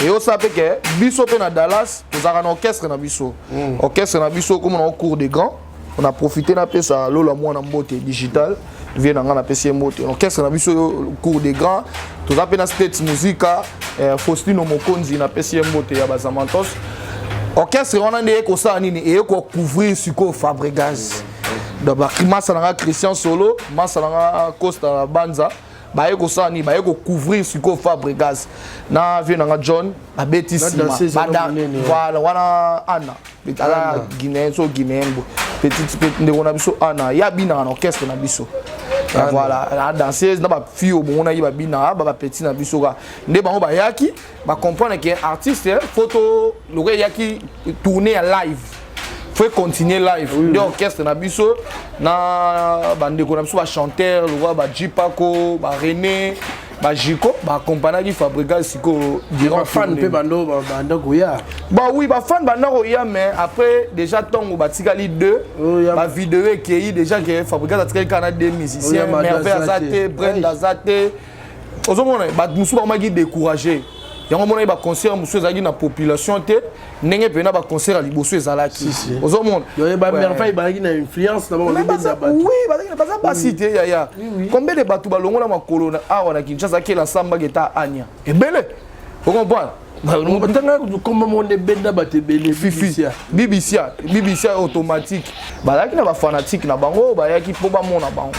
Eyosala mpe ke biso mpe na Dallas tozalaka na orchestre na biso, orchestre na biso komona cour des grands. On a profité napesa Lola mwana mbote digital, vie na nga, napesi ye mbote. Orchestre na biso cour des grands, toza mpe na States Musica, Faustino Mokonzi, napesi ye mbote ya Bazamantos. Orchestre wana nde ekosala nini? Eye kocouvrir sikoyo Fabregas. Donc masa na nga Christian Solo, masa na nga Costa Banza, baye kosala nini? Baye kocouvrir sikoyo Fabregas na vie na nga John, babeti nsima. Voilà, wana Ana aza Guinéen, so Guinéen boye, petit ndeko na biso Ana, ye abinaka na orchestre na biso. Ah, voilà, la danseuse na ba fille oyo bomonaki babina ba ba petit na biso ka nde bango bayaki ba comprendre que artiste photo lokola eyaki tourner ya live, faut continuer live nde orchestre na biso na bandeko na biso, bachanteur lokola bajipako, barené, bajiko, baaccompagnaki Fabregas sikoyo durant bafan mpe bando banda koya. Bah oui, bafan banda koya, mais après déjà ntongo batikali deux, bavideo ekei déjà ke Fabregas atikali kaka na deux musiciens, Merveille aza te, Brend aza te. Ozomona bato mosusu bakomaki découragé. Yango omonaki baconcert mosusu ezalaki na population te ndenge mpena baconcert ya liboso ezalaki. Ozomona Bamerveille bazalaki na influence na bango. Oui, baza basi te yaya. Combien de bato balongola makolo awa na Kinshasa, akela sambaka eta ania ebele, ocomprendre? Ntanga komba moko nde ebenda bato ebele. Fifi Bibisia, Bibisia automatique. Bazalaki na bafanatique na bango oyo bayaki mpo bamona bango.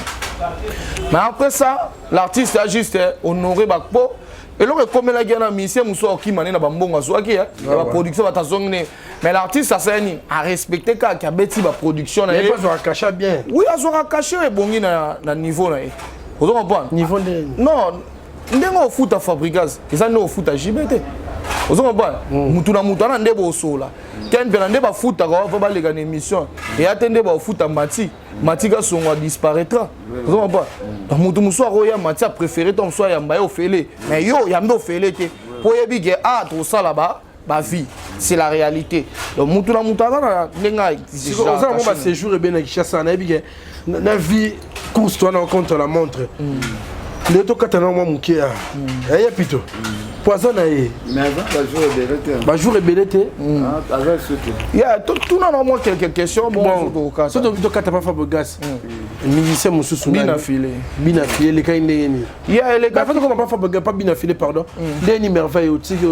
Mais après ça, l'artiste a juste honoré bapo eloko ekomelaki wana. Musicien mosusu akokima nde na bambongo azwaki ya baproduction, bato azongi ne. Mais l'artiste asali nini? Arespecte kaka, abeti baproduction na ye. Azwaka cachet bien. Oui, azwaka cachet oyo ebongi na niveau na ye, ozo comprendre? Niveau ndenge? Non, ndenge ofuta Fabregas eza nde ofuta JB te, ozo comprendre? Mutu na mutu ana nde bosola ken mpe na nde bafutaka wa baleka na émission eya te nde baofuta mati mati kasongo adisparaîtra, ozo comprendre? Donc mutu mosusu akoya mati apréféré to mosusu ayamba ye ofele, mais yo oyambi ofele te mpo oyebi ke a tosala ba bavie, c'est la réalité. Donc mutu na mutu aza na ndenge. Oza nango baséjour ebele na Kinshasa, nayebi ke na vie course to wana contre la montre nde tokata na mwa moke ya ya pito po aza na ye bajour ebele te. Ya tuna na mwa quelques questions. Bon, so tokata pa Fabregas, musicien mosusu. Bina File. Bina File elekai ndenge nini? Ya eleka. Tokoma pa Fabregas, pa Bina File, pardon. Ndenge nini Merveille otiki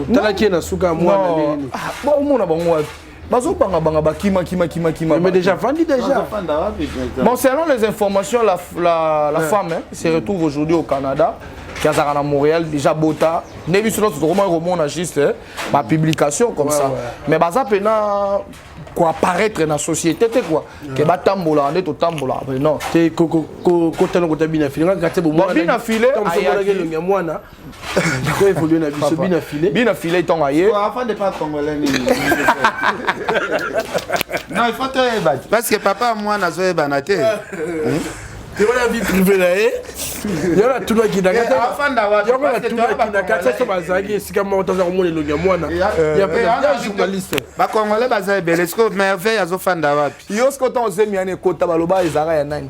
otalaki ye na suka ya mwana, ndenge nini? Bon, omona bango wapi? Bazobangabanga, bakima kima kima kima. Mais déjà vandi déjà. Bon, selon les informations, la femme, hein, se retrouve aujourd'hui au Canada, qui azalaka na Montréal déjà, bota nde biso nyonso tokomaki komona juste bapublication comme ça, mais baza mpena koapparaître na société te quoi, ke batambolaka nde totambolaka, mais non. Te kotana kota Bina File nga kati. Bon, Bina File. Ayaki elongi ya mwana ko évolue na biso Bina File. Bina File ntongo aye. Afande pas congolais nini? Non, il faut toyeba parce que papa mwana azoyebana te. Wana vie privée na ye. Yo natunaki na kati so bazalaki esika moko, toza komona elongi ya mwana ya journaliste. Bacongolais baza ebele. Siko Merveille azofanda wapi? Yo siko ntango ozemi yani ekota, baloba ezalaka ya nani?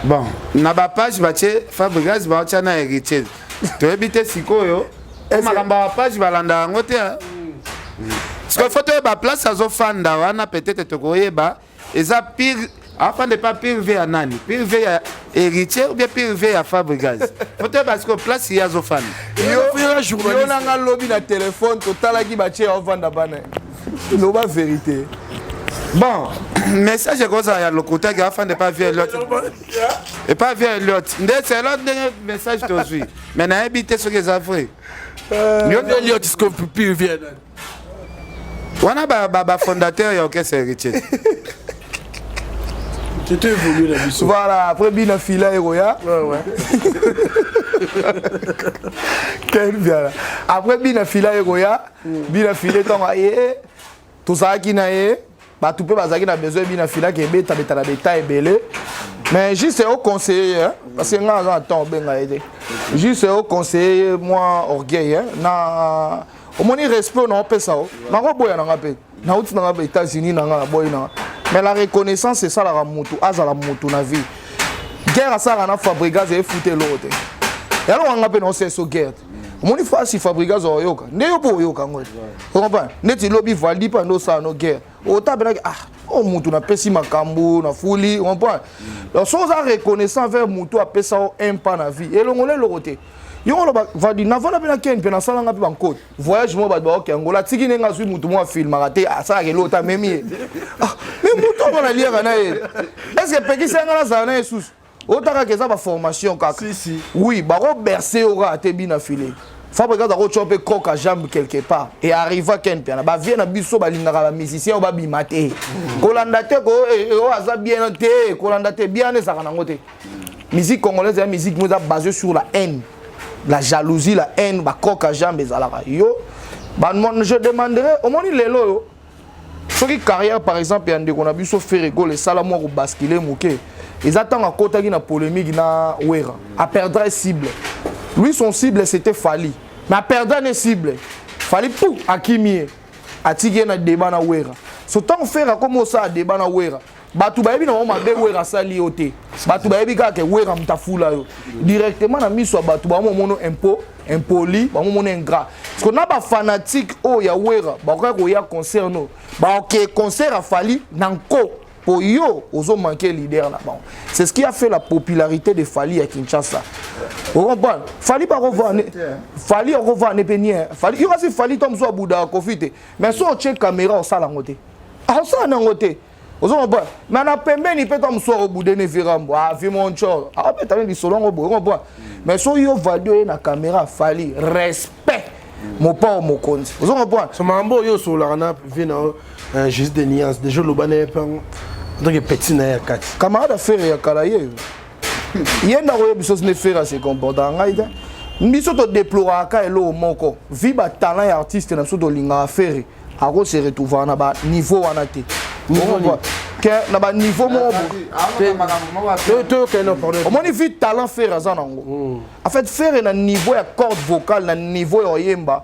Bon, na bapage batie Fabregas, baotya na Héritier, toyebi te sikoyo makambo ya bapage balanda yango te. Sikoyo faut toyeba place azofanda wana, peut-être tokoyeba eza pire afande pas pire vie ya nani, pire vie ya Héritier ou bien pire vie ya Fabregas. Faut toyeba sikoyo place ye azofanda. Yo nanga lobi na telefone totalaki, batie ovanda bana, loba vérité. Bon, message ekozala ya lokutaki afande pa vie Eliot, epa vie Eliot nde selo ndenge message tozwi, mais nayebi te soki eza vrai. Eliot siko pire vie ya nani? Wana bafondateur ya orchestre Héritier. C'était évolué na biso. Voilà, après Bina Fila ekoya. Quel bien. Après Bina Fila ekoya, Bina File ntango aye, tozalaki na ye, bato mpe bazalaki na besoin Bina Fila ke ebetabeta na beta ebele. Mais juste oconseiller, hein, parce que nga aza na temps obenga ye te, juste oconseiller mwa orgueil, hein, na omoni respect oyo naopesa o nakoboya nanga mpe nauti nanga mpe États-Unis nanga naboyi nanga, mais la reconnaissance esalaka motu azala motu na vie. Guerre asalaka na Fabregas efuta eloko te, yaloko nga mpe naosala so guerre te. Omoni fasi Fabregas oyoka nde yo mpo oyoka yango, ocomprendre? Neti lobi Valdi mpo nde osala no guerre, ota mpenaki ah o mutu napesi makambo nafuli, comprendre? Donc soki oza reconnaissant vers mutu apesa o un pas na vie, elongola eloko te. Yo oloba Valdi navanda mpe na Ken mpe nasalanga mpe bankote voyage moko, bato baoke Angola, atiki ndenge azwi mutu moko afilmaka te, asalaka eloko te, amemi ye. Ah, mais mutu yango naliaka na ye, est ce que epekisi yanga nazala na ye susu? Otakaka eza baformation kaka. Oui, bakoberce yo kaka te. Bina File, Fabregas akotya mpe croc à jambe quelque part et arriva Ken Piana bavie na biso balingaka bamusicien oyo babima te, kolanda te oyo aza bien te, kolanda te bien ezalaka nango te. Musique congolaise ya musique mo eza basée sur la haine, la jalousie, la haine, bakoka jambe ezalaka yo. Je demanderai, omoni lelo oyo, soki carrière par exemple ya ndeko na biso Ferre Gola esala mwa kobascule moke, eza ntango akotaki na polémique na Wera, aperdra cible. Lui, son cible, c'était Fally, mais aperdra ne cible Fally pou akimi ye, atiki ye na débat na Wera. So ntango Ferre akomi osala débat na Wera, bato bayebi na bango mabe Wera asali yo te. Bato bayebi kaka ke Wera moto afula yo directement na miso ya bato. Bamomono impo impoli, bamomono ingrat, parce que na bafanatique oyo ya Wera bakoki koya concert no, baoke concert afali na nko po yo ozomanke leader na bango. C'est ce qui a fait la popularité de Fally ya Kinshasa. Ocomprendre? Fally bakovane, Fally okovane mpe nie Fally yo, kasi Fally to mosusu abudaka Kofi te, mais so otie caméra osala yango te, akosala nango te. Ozo comprendre? Mais na pembeni mpe to mosusu akobude ne virambo avi monchor, akobeta ne lisolo yango boye. Comprendre? Mais so yo Valdi oye na caméra, Fally respect, mopao mokonzi. Ozo comprendre? So makambo oyo osololaka na vie na yo, Jésus de nuance, déjà oloba na ye mpe en tant que petit na ye ya kati. Camarade affaire ya kala ye, ye ndako oyo biso sine Ferre ase comportaka ngai te. Biso todeploraka eloko moko vi batalent ya artiste na biso tolingaka Ferre akose retrouver na baniveau wana te, ke na baniveau moko. Omoni vi talent Ferre aza nango. En fait, Ferre na niveau ya corde vocale, na niveau ya oyemba,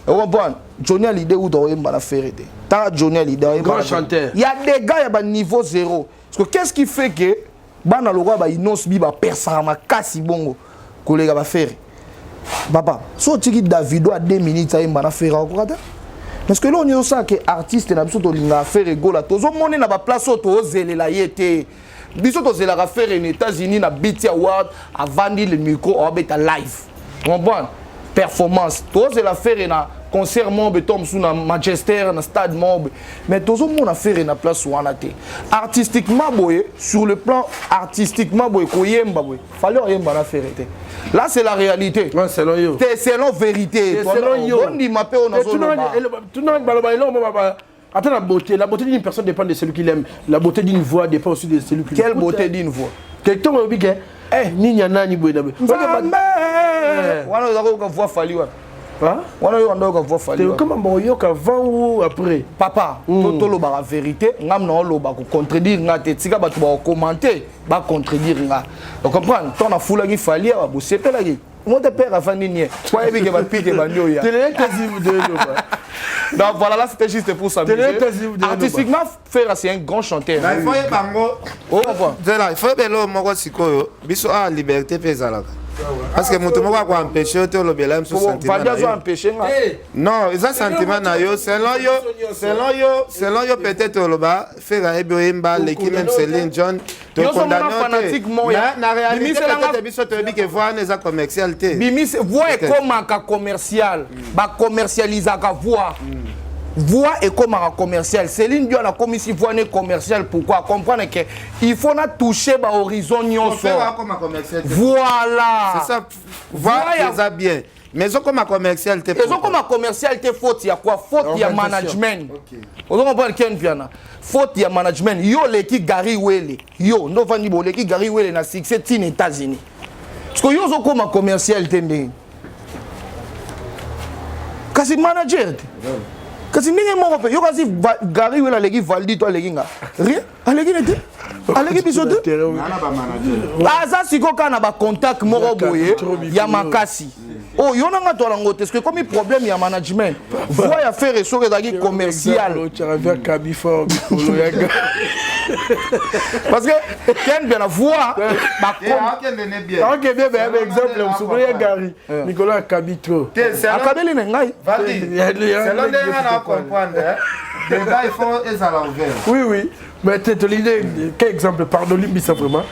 ocomprendre? Johnny Hallyday uta oyemba na Ferre te. Tanga Johnny Hallyday. Grand chanteur. Ya dégâts ya baniveau zéro. Parce que qu'est-ce qui fait que bana lokola baInnoss'B bapersaka makasi bongo koleka baFerre? Papa, so otiki Davido a 2 minutes ayemba na Ferre, akoka te. Parce que eloko nyonso osala ke artiste na biso tolingaka Ferre Gola, tozomoni na baplace oyo tozozelela ye te. Biso tozelaka Ferre na États-Unis na BET Award, avandi le micro, aobeta live, comprendre performance. Tozela Ferre na concert mobe to mosusu na Manchester na stade mobe, mais tozomona Ferre na place wana te. Artistiquement boye, sur le plan artistiquement boye, koyemba boye, Fally oyemba na Ferre te. Là, c'est la réalité. Ouais, selon yo. Te, selon vérité. Selon yo. Bondima mpe oyo nazoloba. Baloba eloko mo attends, la beauté d'une personne dépend de celui qui l'aime. La beauté d'une voix dépend aussi de celui qui Quelle l'écoute. Beauté d'une voix? Quelqu'un m'a dit que, eh, nini ya nani boye na boye. Nzambe wana oza koyoka voix Fally wana. Wana oyo anda oyoka voix Fally wana. Comment boyoka avant ou après? Papa, tolobaka vérité. Ngam na oloba kocontredire nga te, tika bato bakocommenter, bacontredire nga. Ocomprendre? Ntango nafulaki Fally awa, bosepelaki mo te. Père afandi nie po ayebi ke bapike bandi oya. Donc voilà, là c'était juste pour s'amuser. Artistiquement, Ferre, c'est un grand chanteur. Mais il faut yeba yango. Oh, comprend. Nzela, il faut yeba eloko moko sikoyo. Biso awa, liberté mpe ezalaka, parce que moto moko akoempêche yo te olobela ye mosusu sentiment Valdi na azo yo. Empêche nga. Non, eza sentiment na yo. Selon yo, selon yo, selon yo, peut-être oloba Ferre ayebi oyemba leki même Céline John. Nyonso mona fanatique moya. Na réalité, Bimiselanga- peut-être biso toyebi ke voix wana eza commercial te. Bimise voix. Peut-être. Ekomaka commercial, bacommercialisaka voix. Voix ekomaka commercial. Céline Dion akomisi voix ne commercial. Pourquoi? Comprendre que il faut na toucher bahorizon nyonso. Ferre akoma commercial te. Voilà. C'est ça, voix Voix ya- eza bien, mais ezokoma commercial te. Ezokoma commercial te, faute ya quoi? Faute ya management. Ozo comprendre, Ken Piana? Faute ya management. Yo oleki Gary Wele, yo ndo ovandi bo oleki Gary Wele na succès ntina États-Unis, parce que yo ozokoma commercial te. Ndenge kasi manager te, kasi ndenge moko mpe yo kasi Gary Wele aleki Valdi to aleki nga rien, aleki ne te, aleki biso te. Aza sikoyo kaka na bacontact moko boye ya makasi oyo yo nanga toala yango te. Soki ekomi problème ya management, voix ya Ferre soki ezalaki commercial, parce que Ken bien na voix. Ok, bien, bien, exemple mosuku ya Gary Nicolas akabi trop. Akabeli na ngai. Selon ndenge na comprendre débat, il faut ezala ouvert. Oui, mais te tolingi quel exemple? Pardon, limbisa vraiment.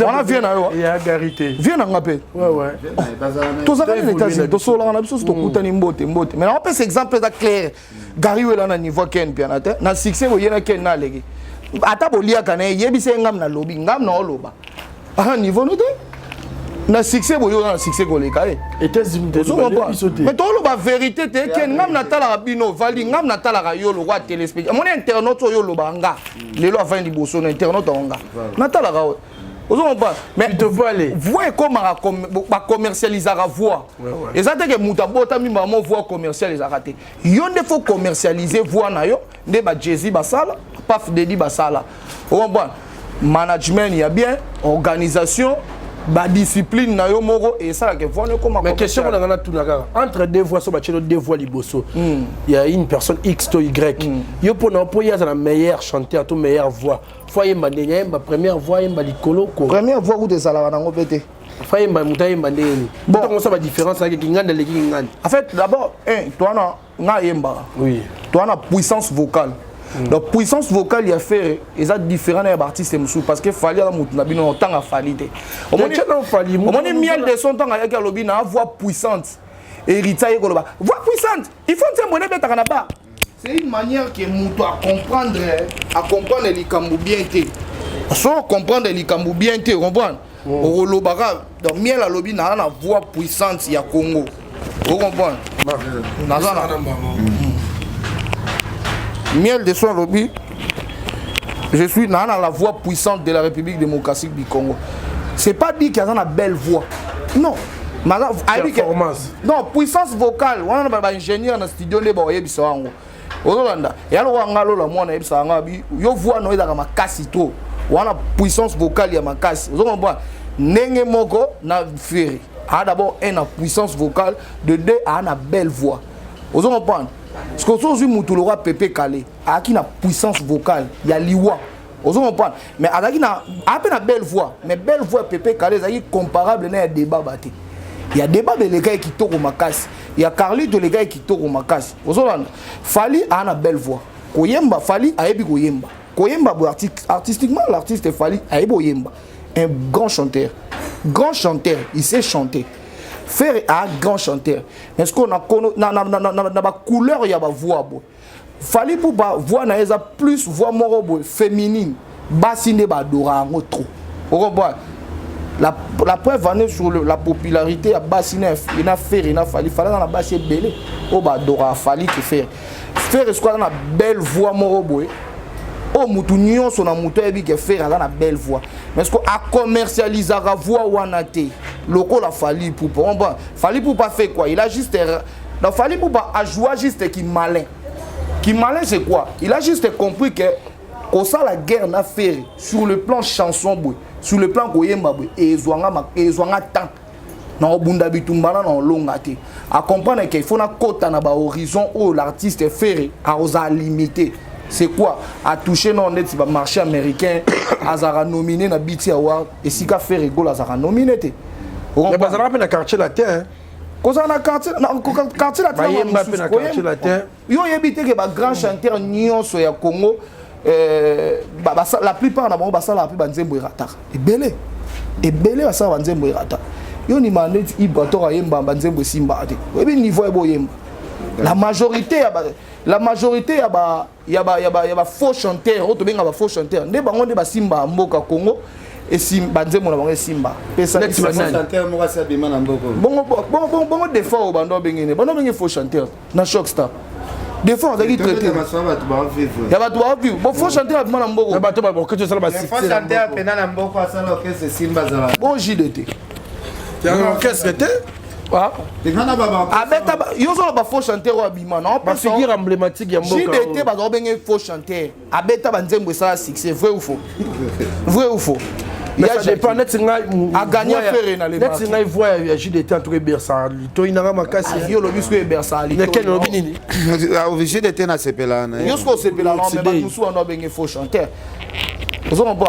Wana vie na yo. Ya Gary te. Vie na nga mpe. Tozalaka na États-Unis, tosololaka na biso so tokutani, mbote mbote. Mais naopesa exemple eza clair: Gary Wela na niveau Ken Piana te na succès. Boye na Ken na aleki, ata boliaka na ye, yebisa ye ngam nalobi, ngam na oloba aa niveau no te na succès. Boye oza na succès koleka ye, mais toloba vérité te. Ken, ngam natalaka bino Vali, ngam natalaka yo lokwa téléspectateur, amoni internaute oyo olobaka nga lelo avandi liboso na internaute yango, nga natalaka oyo. Ozo comprendre? Mais voix ekomaka bacommercialisaka voix. Eza te ke moto abotami mamo voix commerciale ezalaka te. Yo nde faut commercialiser voix na yo, nde ba Jay-Z basala, Puff Daddy basala. Ozo comprendre? Management ya bien, organisation, badiscipline na yo moko esalaka voix na ekoma. Mais question ngo na nga natuna kaka, entre deux voix, so batielo deux voix liboso ya une personne X to Y, yo mpona mpo ye aza na meilleur chanteur to meilleure voix, faut ayemba ndenge ayemba première voix, ayemba likolo ko? Première voix kuta ezalaka nango mpe te. Faut ayemba, moto ayemba ndenge nini? Bon, ntango osala badifférence ayaki kingandi aleki kingandi. En fait, d'abord un, toa na nga ayembaka, toa na puissance vocale. Donc puissance vocale ya Ferre eza différent na ya baartiste mosusu, parce que Fally aza motu na bino otanga Fally te. Omoni Miel de Son, ntango ayaki, alobi na voix puissante. Héritier aye koloba voix puissante, il faut nzembo ebetaka na ba. C'est une manière que moto acomprendre likambo bien te. So comprendre likambo bien te, comprendre okolobaka. Donc Miel alobi naa na voix puissante ya Congo, ocomprendre? Naza na Miel de Son alobi: je suis naa na la voix puissante de la République démocratique du Congo. C'est pas dit qu'il aza na belle voix, non. Performance. Non, puissance vocale wana na baingénieur na studio nde baoyebisa yango. Ozolanda ya lokola nga lola mwana ayebisaka nga bi yo voix no ezalaka makasi trop, wana puissance vocale ya makasi. Ozocomprendre? Ndenge moko na Ferre, aa d'abord un na puissance vocale, de deux aa na belle voix. Ozo comprendre? Parce que so ozwi mutu lokwa Pepe Kale, ayaki na puissance vocale ya liwa, ozo comprendre? Mais azalaki na aa mpe na belle voix, mais belle voix ya Pepe Kale ezalaki comparable na ya Debaba te. Ya Debaba elekaki kitoko makasi, ya Carlito elekaki kitoko makasi. Ozolanda, Fally aa na belle voix. Koyemba, Fally ayebi koyemba. Koyemba boye, artistiquement, l'artiste Fally ayebi koyemba, un grand chanteur, grand chanteur, il sait chanter. Ferre un grand chanteur. Est-ce qu'on a na na na na na ba couleur ya ba voix boye? Fally Ipupa, voix na eza plus voix moko boye féminine. Basi nde badora yango trop. Ocomprendre? La preuve en est sur la popularité ya basi na Ferre na Fally. Fally aza na basi ebele oyo badora Fally ke Ferre. Ferre sikoyo aza na belle voix moko boye oyo mutu nyonso na mutu ayebi ke Ferre aza na belle voix, mais ce que acommercialisaka voix wana te lokola Fally Ipupa. Comprend? Fally Ipupa fait quoi? Il a juste, donc Fally Ipupa a joué juste qui malin. Qui malin, c'est quoi? Il a juste compris que kosala guerre na Ferre sur le plan chanson boye, sur le plan koyemba boye, ezwanga temps na obunda bitumba na olonga te. Acomprendre ke il faut nakota na bahorizon oyo l'artiste Ferre akozala limité. C'est quoi? Atouché no neti bamarché américain, azalaka nominé na BET Award, esika Ferre Gola azalaka nominé te. Mais bazalaka mpe na Quartier Latin. Kozala na quartier, na Quartier Latin. Bayemba mpe na Quartier Latin. Yo oyebi te ke bagrand chanteur nyonso ya Congo, la plupart na bango basalaka mpe banzembo erataka ebele ebele. Basala banzembo erata. Yo ndima neti Ibrator ayemba banzembo esimbaka te. Oyebi niveau ya boyemba, la majorité ya ba faux chanteur oyo tobenga ba faux chanteur, nde bango nde basimba mboka Congo, banzembo na bango esimba. Bongo des fois oyo bando abengene, bando abenge faux chanteur na Choc Star, des fois azalaki traité ya bato bavivre. Bon, faux chanteur abima na mboko. Bato baorchestre osala basuccès bon JDT. Orchestre te. Abeta yo ozoloba bafaux chanteur oyo abima. Bafigure emblématique ya mboka. JDT bazala obenge faux chanteur, abeta banzembo esala succès. Vrai ou faux? Vrai ou faux? Mais ça dépend. Neti ngai agagné Ferre na le neti ngai, voix ya JDT en tout cas ebersaka litoi nanga makasi. Yo olobi soki ebersaka. Ken olobi nini? JDT nasepela na yo soki osepela na, mais bato mosusu wana obenge faux chanteur.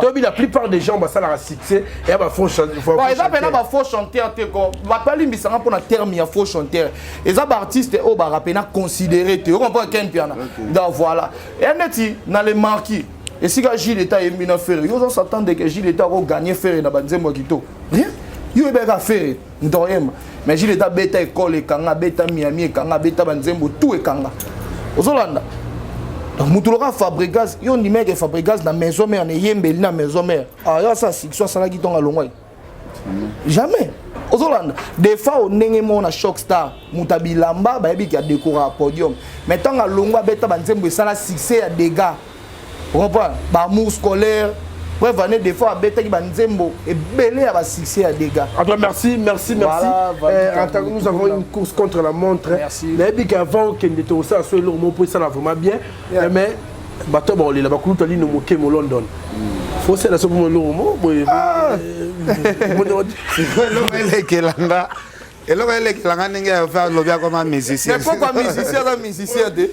Toyebi la plupart des gens basalaka succès eya bafaux. Eza mpena bafaux chanteur te. Ko bato balimbisanga mpona terme ya faux chanteur. Eza baartiste oyo barapena considéré te. Ocomprendre, Ken Piana? Donc voilà, eya neti na le marquis esika JDT ayembi na Ferre. Yo ozo s'attendre ke JDT akoganye Ferre na banzembo ya kitoko? Rien. Yo oyebaka Ferre moto akoyemba, mais JDT abeta ekole ekanga, abeta Miami ekanga, abeta banzembo tout ekanga. Ozolanda, donc mutu loka Fabregas, yo ndimeke Fabregas na Maison Mère, na eyembeli na Maison Mère, ayo asala succès asalaki ntongo alongwaki jamais. Ozolanda, des fois ndenge moko na Choc Star, moto ya bilamba bayebiki adécoraka podium, mais ntango alongwa, abeta banzembo esala succès ya dégâts. Comprendre? Baamour scolaire, Preuve année des fois abetaki banzembo ebele ya basuccès ya dégâts. En tout cas, merci, merci, merci. Voilà, En tant que nous avons une course contre la montre. Merci. Nayebi qu'avant okende tosala so eloko moko mpo esala vraiment bien. Mais bato bakolela bakuluta lino moke mo London. Fosala so mpo eloko moko boye. Eloko elekelanga, eloko elekelanga ndenge ya alobi akoma musicien. Mais pourquoi musicien aza musicien te?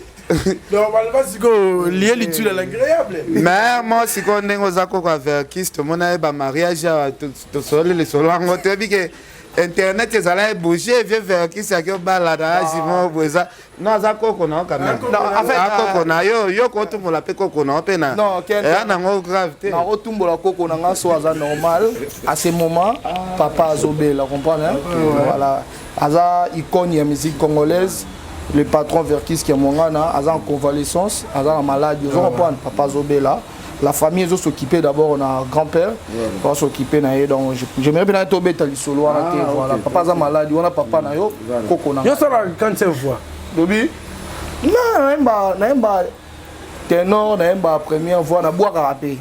Normalement sikoyo lie l'utile à l'agréable. Mais moi sikoyo ndenge oza koko averkis, tomona ye bamariage awa, tosoli lisolo yango, toyebi ke internet ezala ebouge. Vie Verkis yaki obala na age moko boye, eza non, aza koko na yo quand même. Non, en fait, koko na yo, yo kotumbola mpe koko na yo mpe na Non, eya nango grave te. Nakotumbola koko na nga so aza normal. À ce moment papa azobela, comprendre, hein? Voilà, aza icône ya musique congolaise, le patron Verkis Kiamwangana aza en convalescence, aza na maladie, ozo comprendre. Papa azobela, la famille ezo s'occuper d'abord na grand-père, va s'occuper na ye. Donc j'aimerais bien tobeta lisolo wana te. Voilà, papa aza maladi wana, papa na yo, koko na yo osala quantième voix? Lobi non, nayemba ténor, nayemba première voix, nabwakaka mpe.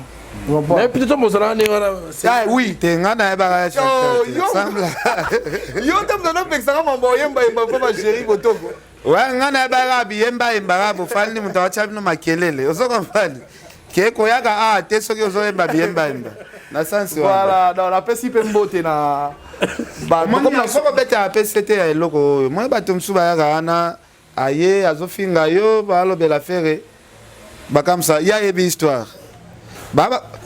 Mais peut-être mozala ndenge wana. Ah oui. Te, nga nayebaka. Oh, yo te moto anopekisaka mambo oyembayemba mpo bachéri botoko. We, nga nayebaka biyembayembaka, bofandi moto awatya bino makelele, ozo comprendre ke koyaka awa te soki ozoyemba biyembayemba na sansi wana. Voilà, donc napesi mpe mbote na Soko obetaka mpe sete ya eloko oyo moi, bato mosusu bayaka wana, aye azofinga yo, balobela Ferre, bakamsa ye ayebi histoire.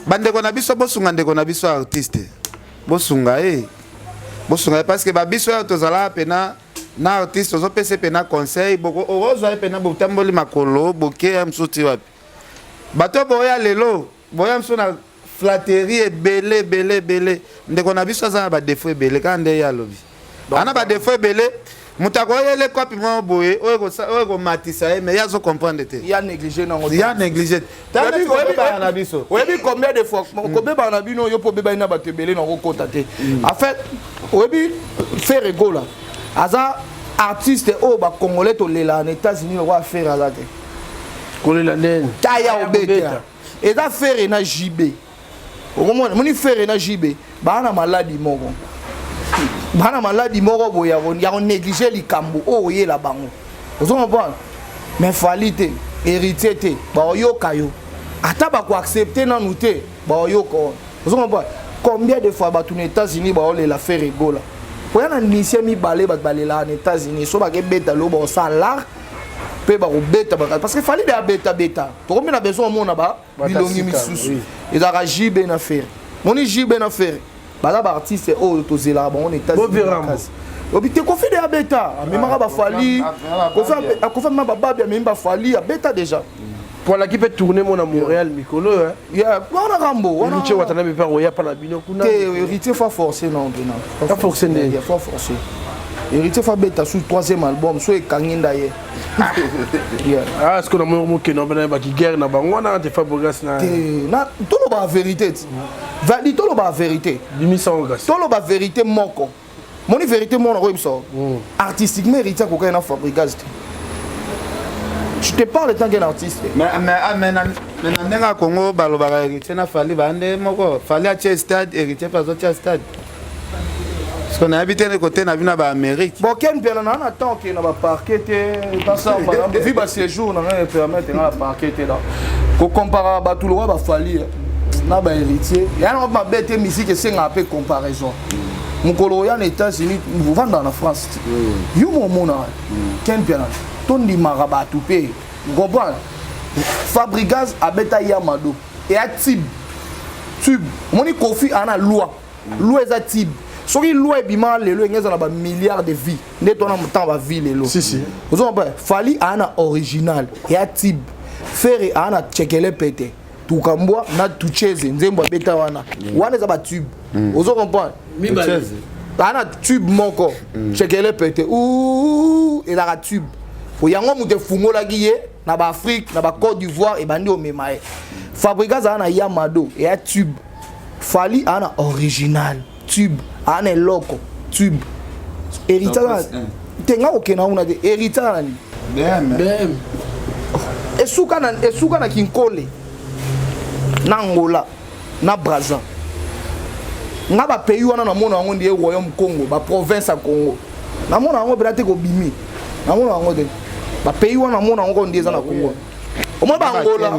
Bandeko na biso, bosunga ndeko na biso artiste, bosunga ye, bosunga ye, parce que babiso oyo tozalaka pena na artiste, ozopesa ye pena conseil, okozwa ye pena, botamboli makolo, boke ya mosusu ti wapi. Bato boya lelo, boya mosusu na flatterie ebele ebele ebele. Ndeko na biso aza na badéfauts ebele, kaka nde ye alobi ana badéfauts ebele. Moto akoyele kopi moko boye oyo ekomatisa ye, mais ye azocomprendre te. Ya négligé nango. Ya négligé. Kobebaka na biso. Oyebi combien de fois kobebaka na bino? Yo mpo obebani na bato ebele, na kokota te. En fait, oyebi Ferre Gola aza artiste oyo bacongolais tolelaka na États-Unis lokola Ferre aza te. Kolela ndeni? Taya obeta eza Ferre na JB. Okomona moni Ferre na JB baa na maladi moko, baa na maladi moko boye ya konéglige likambo oyo oyela bango, ozo comprendre. Mais Fally te, Héritier te, baoyoka yo ata bakoaccepte nanu te, baoyoka oyo, ozo comprendre. Combien de fois bato na États-Unis baolela Ferre Gola? Oya na musicien mibale bato balelaka na États-Unis, so bakebeta lo baosala l'art mpe bakobeta, parce que Fally de abetabeta, tokomi na besoin omona ba bilongi misusu. Ezalaka JB na Ferre. Moni JB na Ferre baza baartiste oyo tozelaka bango na États-Unis. Obi te, Koffi de abeta, amemaka baFally. Koffi amema bababi, amemi baFally, abeta déjà. Po alaki mpe tourne mo na Montréal mikolo. Wana Rambo. Héritier Watanabe mpe akoya mpa na bino kuna. Te, Héritier faut forcer, non mpena. Fa forcer nde? Faut forcer. Héritier faut abeta sur troisième album so ekangi nda ye. Ah, est-ce que na moko mokende mpena baki guerre na bango wana te, Fabregas na Te, toloba vérité ti vali, toloba vérité. Bimisango kasi. Toloba vérité moko. Moni vérité moko nakoyebisa, artistiquement Héritier akokaki na Fabregas te. Je te parle tant qu'un artiste. Mais na ndenge ya Congo balobaka Héritier na Fally bande moko. Fally atie stade, Héritier mpe azotia stade, parce que nayebi te kote na bino ya baamérique. Bon, ken mpiana na temps okende na baparquet te, tasamba vi baséjour na ngai permettre nga na parquet te. Kocompara bato lokwa baFally na bahéritier ya nango mabe te. Musique esengaka mpe comparaison. Mokolo oya na États-Unis, ovandaka na France te, yo mo omonaka ken mpiana. Tondimaka bato mpe comprendre. Fabregas abeta Yamado, eya tube tube. Omoni Koffi aa na loi, loi eza tube. Soki loi ebima lelo, enge eza na bamilliard de vues nde tona motango bavues lelo. Ozompa Fally aa na original, eya tube. Ferre aa na Tshekele Pete, Tukambwa na Tucheze, nzembo abeta wana wana eza batube, ozo comprendre. Aa na tube moko, Tshekele Pete ezalaka tube. Yango moto efungolaki ye na baAfrique, na baCôte d'Ivoire, ebandi omema ye. Fabregas aza na Yamado, eya tube. Fally aa na original, tube. Aa na eloko, tube. Héritier te, nga kokenda kuna te. Héritier aza na nini? Esuka na, esuka na Kinkole na Angola. na Brazza. Nga ba pays wana namona yango ndiye royaume Congo, ba province ya Congo. Namona yango mpena te kobimi. Namona yango te. Ba pays wana namona yango ndiye eza na Congo. Omoni ba Angola,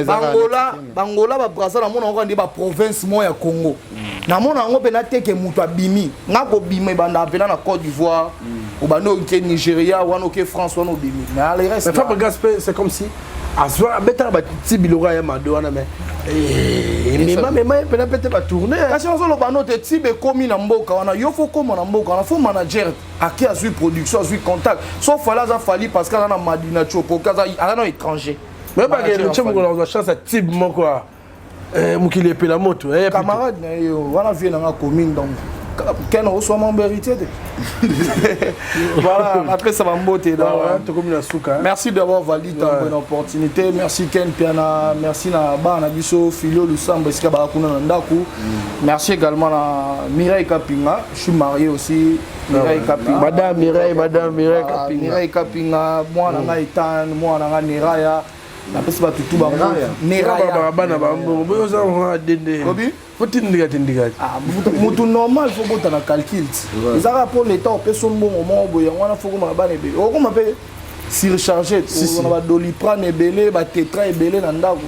ba Angola, ba Angola, ba Brazza namona yango ndiye ba province moko ya Congo. Namona yango mpena te ke moto abimi. Nga kobima ebandaka mpena na Côte d'Ivoire, obandi oke Nigeria, wana oke France, wana obimi. Mais le reste. Mais Fabregas c'est comme si azwa abetaka bati biloko ya mado wana mais emema mema ye mpena pete batourne. Kasi nazoloba no te, tibe ekomi na mboka wana, yo fo koma na mboka wana, fo manager ake azwi production, azwi contact. So Fally aza Fally parce que aza na Madina Chopoke, aza na étranger. Oyebake tie mokolo azwa chance ya tibe moko mokili epela moto. Camarade na ye wana, vie nanga commune, donc ken oswama mbo héritier te. Voilà, napesa bambote. Tokomi na suka. Merci d'abord Valdi Tambwe na opportunité, merci Ken Piana, merci na bana na biso Filio Lusambo esika baka kuna na ndako, merci également na Mireille Kapinga, je suis marié aussi, Mireille Kapinga. Madame Mireille, madame Mireille Kapinga. Mireille Kapinga, mwana nga Etan, mwana nga Neraya, napesi bato tu bango. Neraya bana bambongo oza dende. Obi fotindika tindika. Motu normal fo bota na calcul ti eza kaka mpo leta opesa mbongo moko boye, yango wana fo komaka bana ebele, okoma mpe surchargé na badoliprane ebele, batetra ebele na ndako.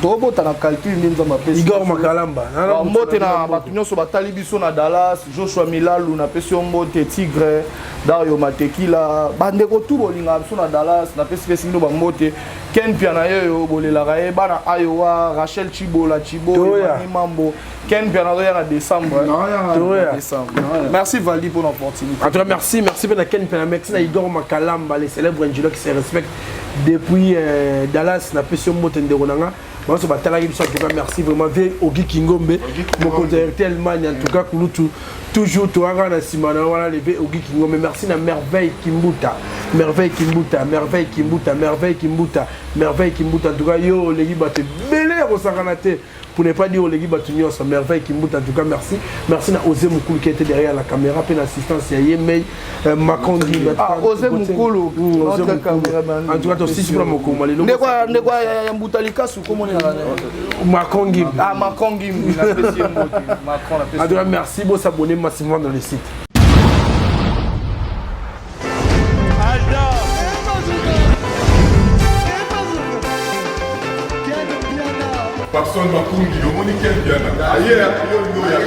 Tokobota na calcul nde Nzambe apesi. Igor Makalamba. Mbote na bato nyonso batali biso na Dallas. Joshua Milalu, napesi yo mbote. Tigre Dario Matekila, bandeko tu bolingaka biso na Dallas, napesi pesi bino bambote. Ken Piana yeyo bolelaka ye, bana Iowa, Rachel Chibola Chibo, Mambo, Ken Piana azoya na décembre. Décembre. Merci Valdi pour l'opportunité. En tout cas, merci, merci na Ken Piana, merci na Igor Makalamba, les célèbres ingénieurs qui se respectent depuis Dallas, napesi yo mbote ndeko nanga. Banso batalaki biso, en tout cas merci vraiment. Vie Ogi Kingombe, mokonzi ya RTL Allemagne, en tout cas kulutu toujours toyaka na nsima na wana, leve Ogi Kingombe. Merci na Merveille Kimbuta, Merveille Kimbuta, Merveille Kimbuta, Merveille Kimbuta, Merveille Kimbuta. En tout cas yo oleki bato ebele ya kosakana te, pour ne pas dire oleki bato nyonso. Merveille Kimbuta, en tout cas merci. Merci na Osé Mukulu qui était derrière la caméra mpe na assistance ya ye mei Makondi. Ah, Osé Mukulu. Notre cameraman. En tout cas tosisi mpona mokoma lelo. Ndeko ya Mbuta Likasu, komonelaka Makongi. Ah, Makongi, napesi ye mbote, Macron. En tout cas merci, bosabonner massivement dans le site. Papson Makungi, omoni Ken Piana aye yo ndo ya.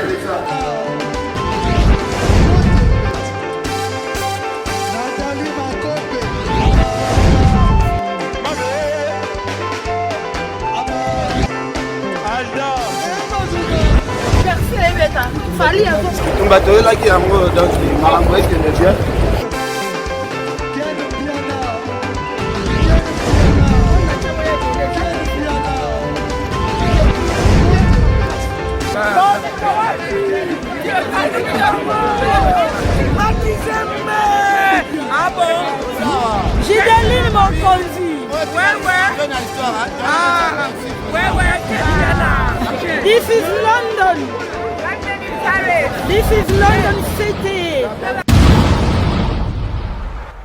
Tumba toyelaki yango, donc makambo ekende bien. Gideline Mokonzi. Ouais. Ah, ouais. This is London. This is London City.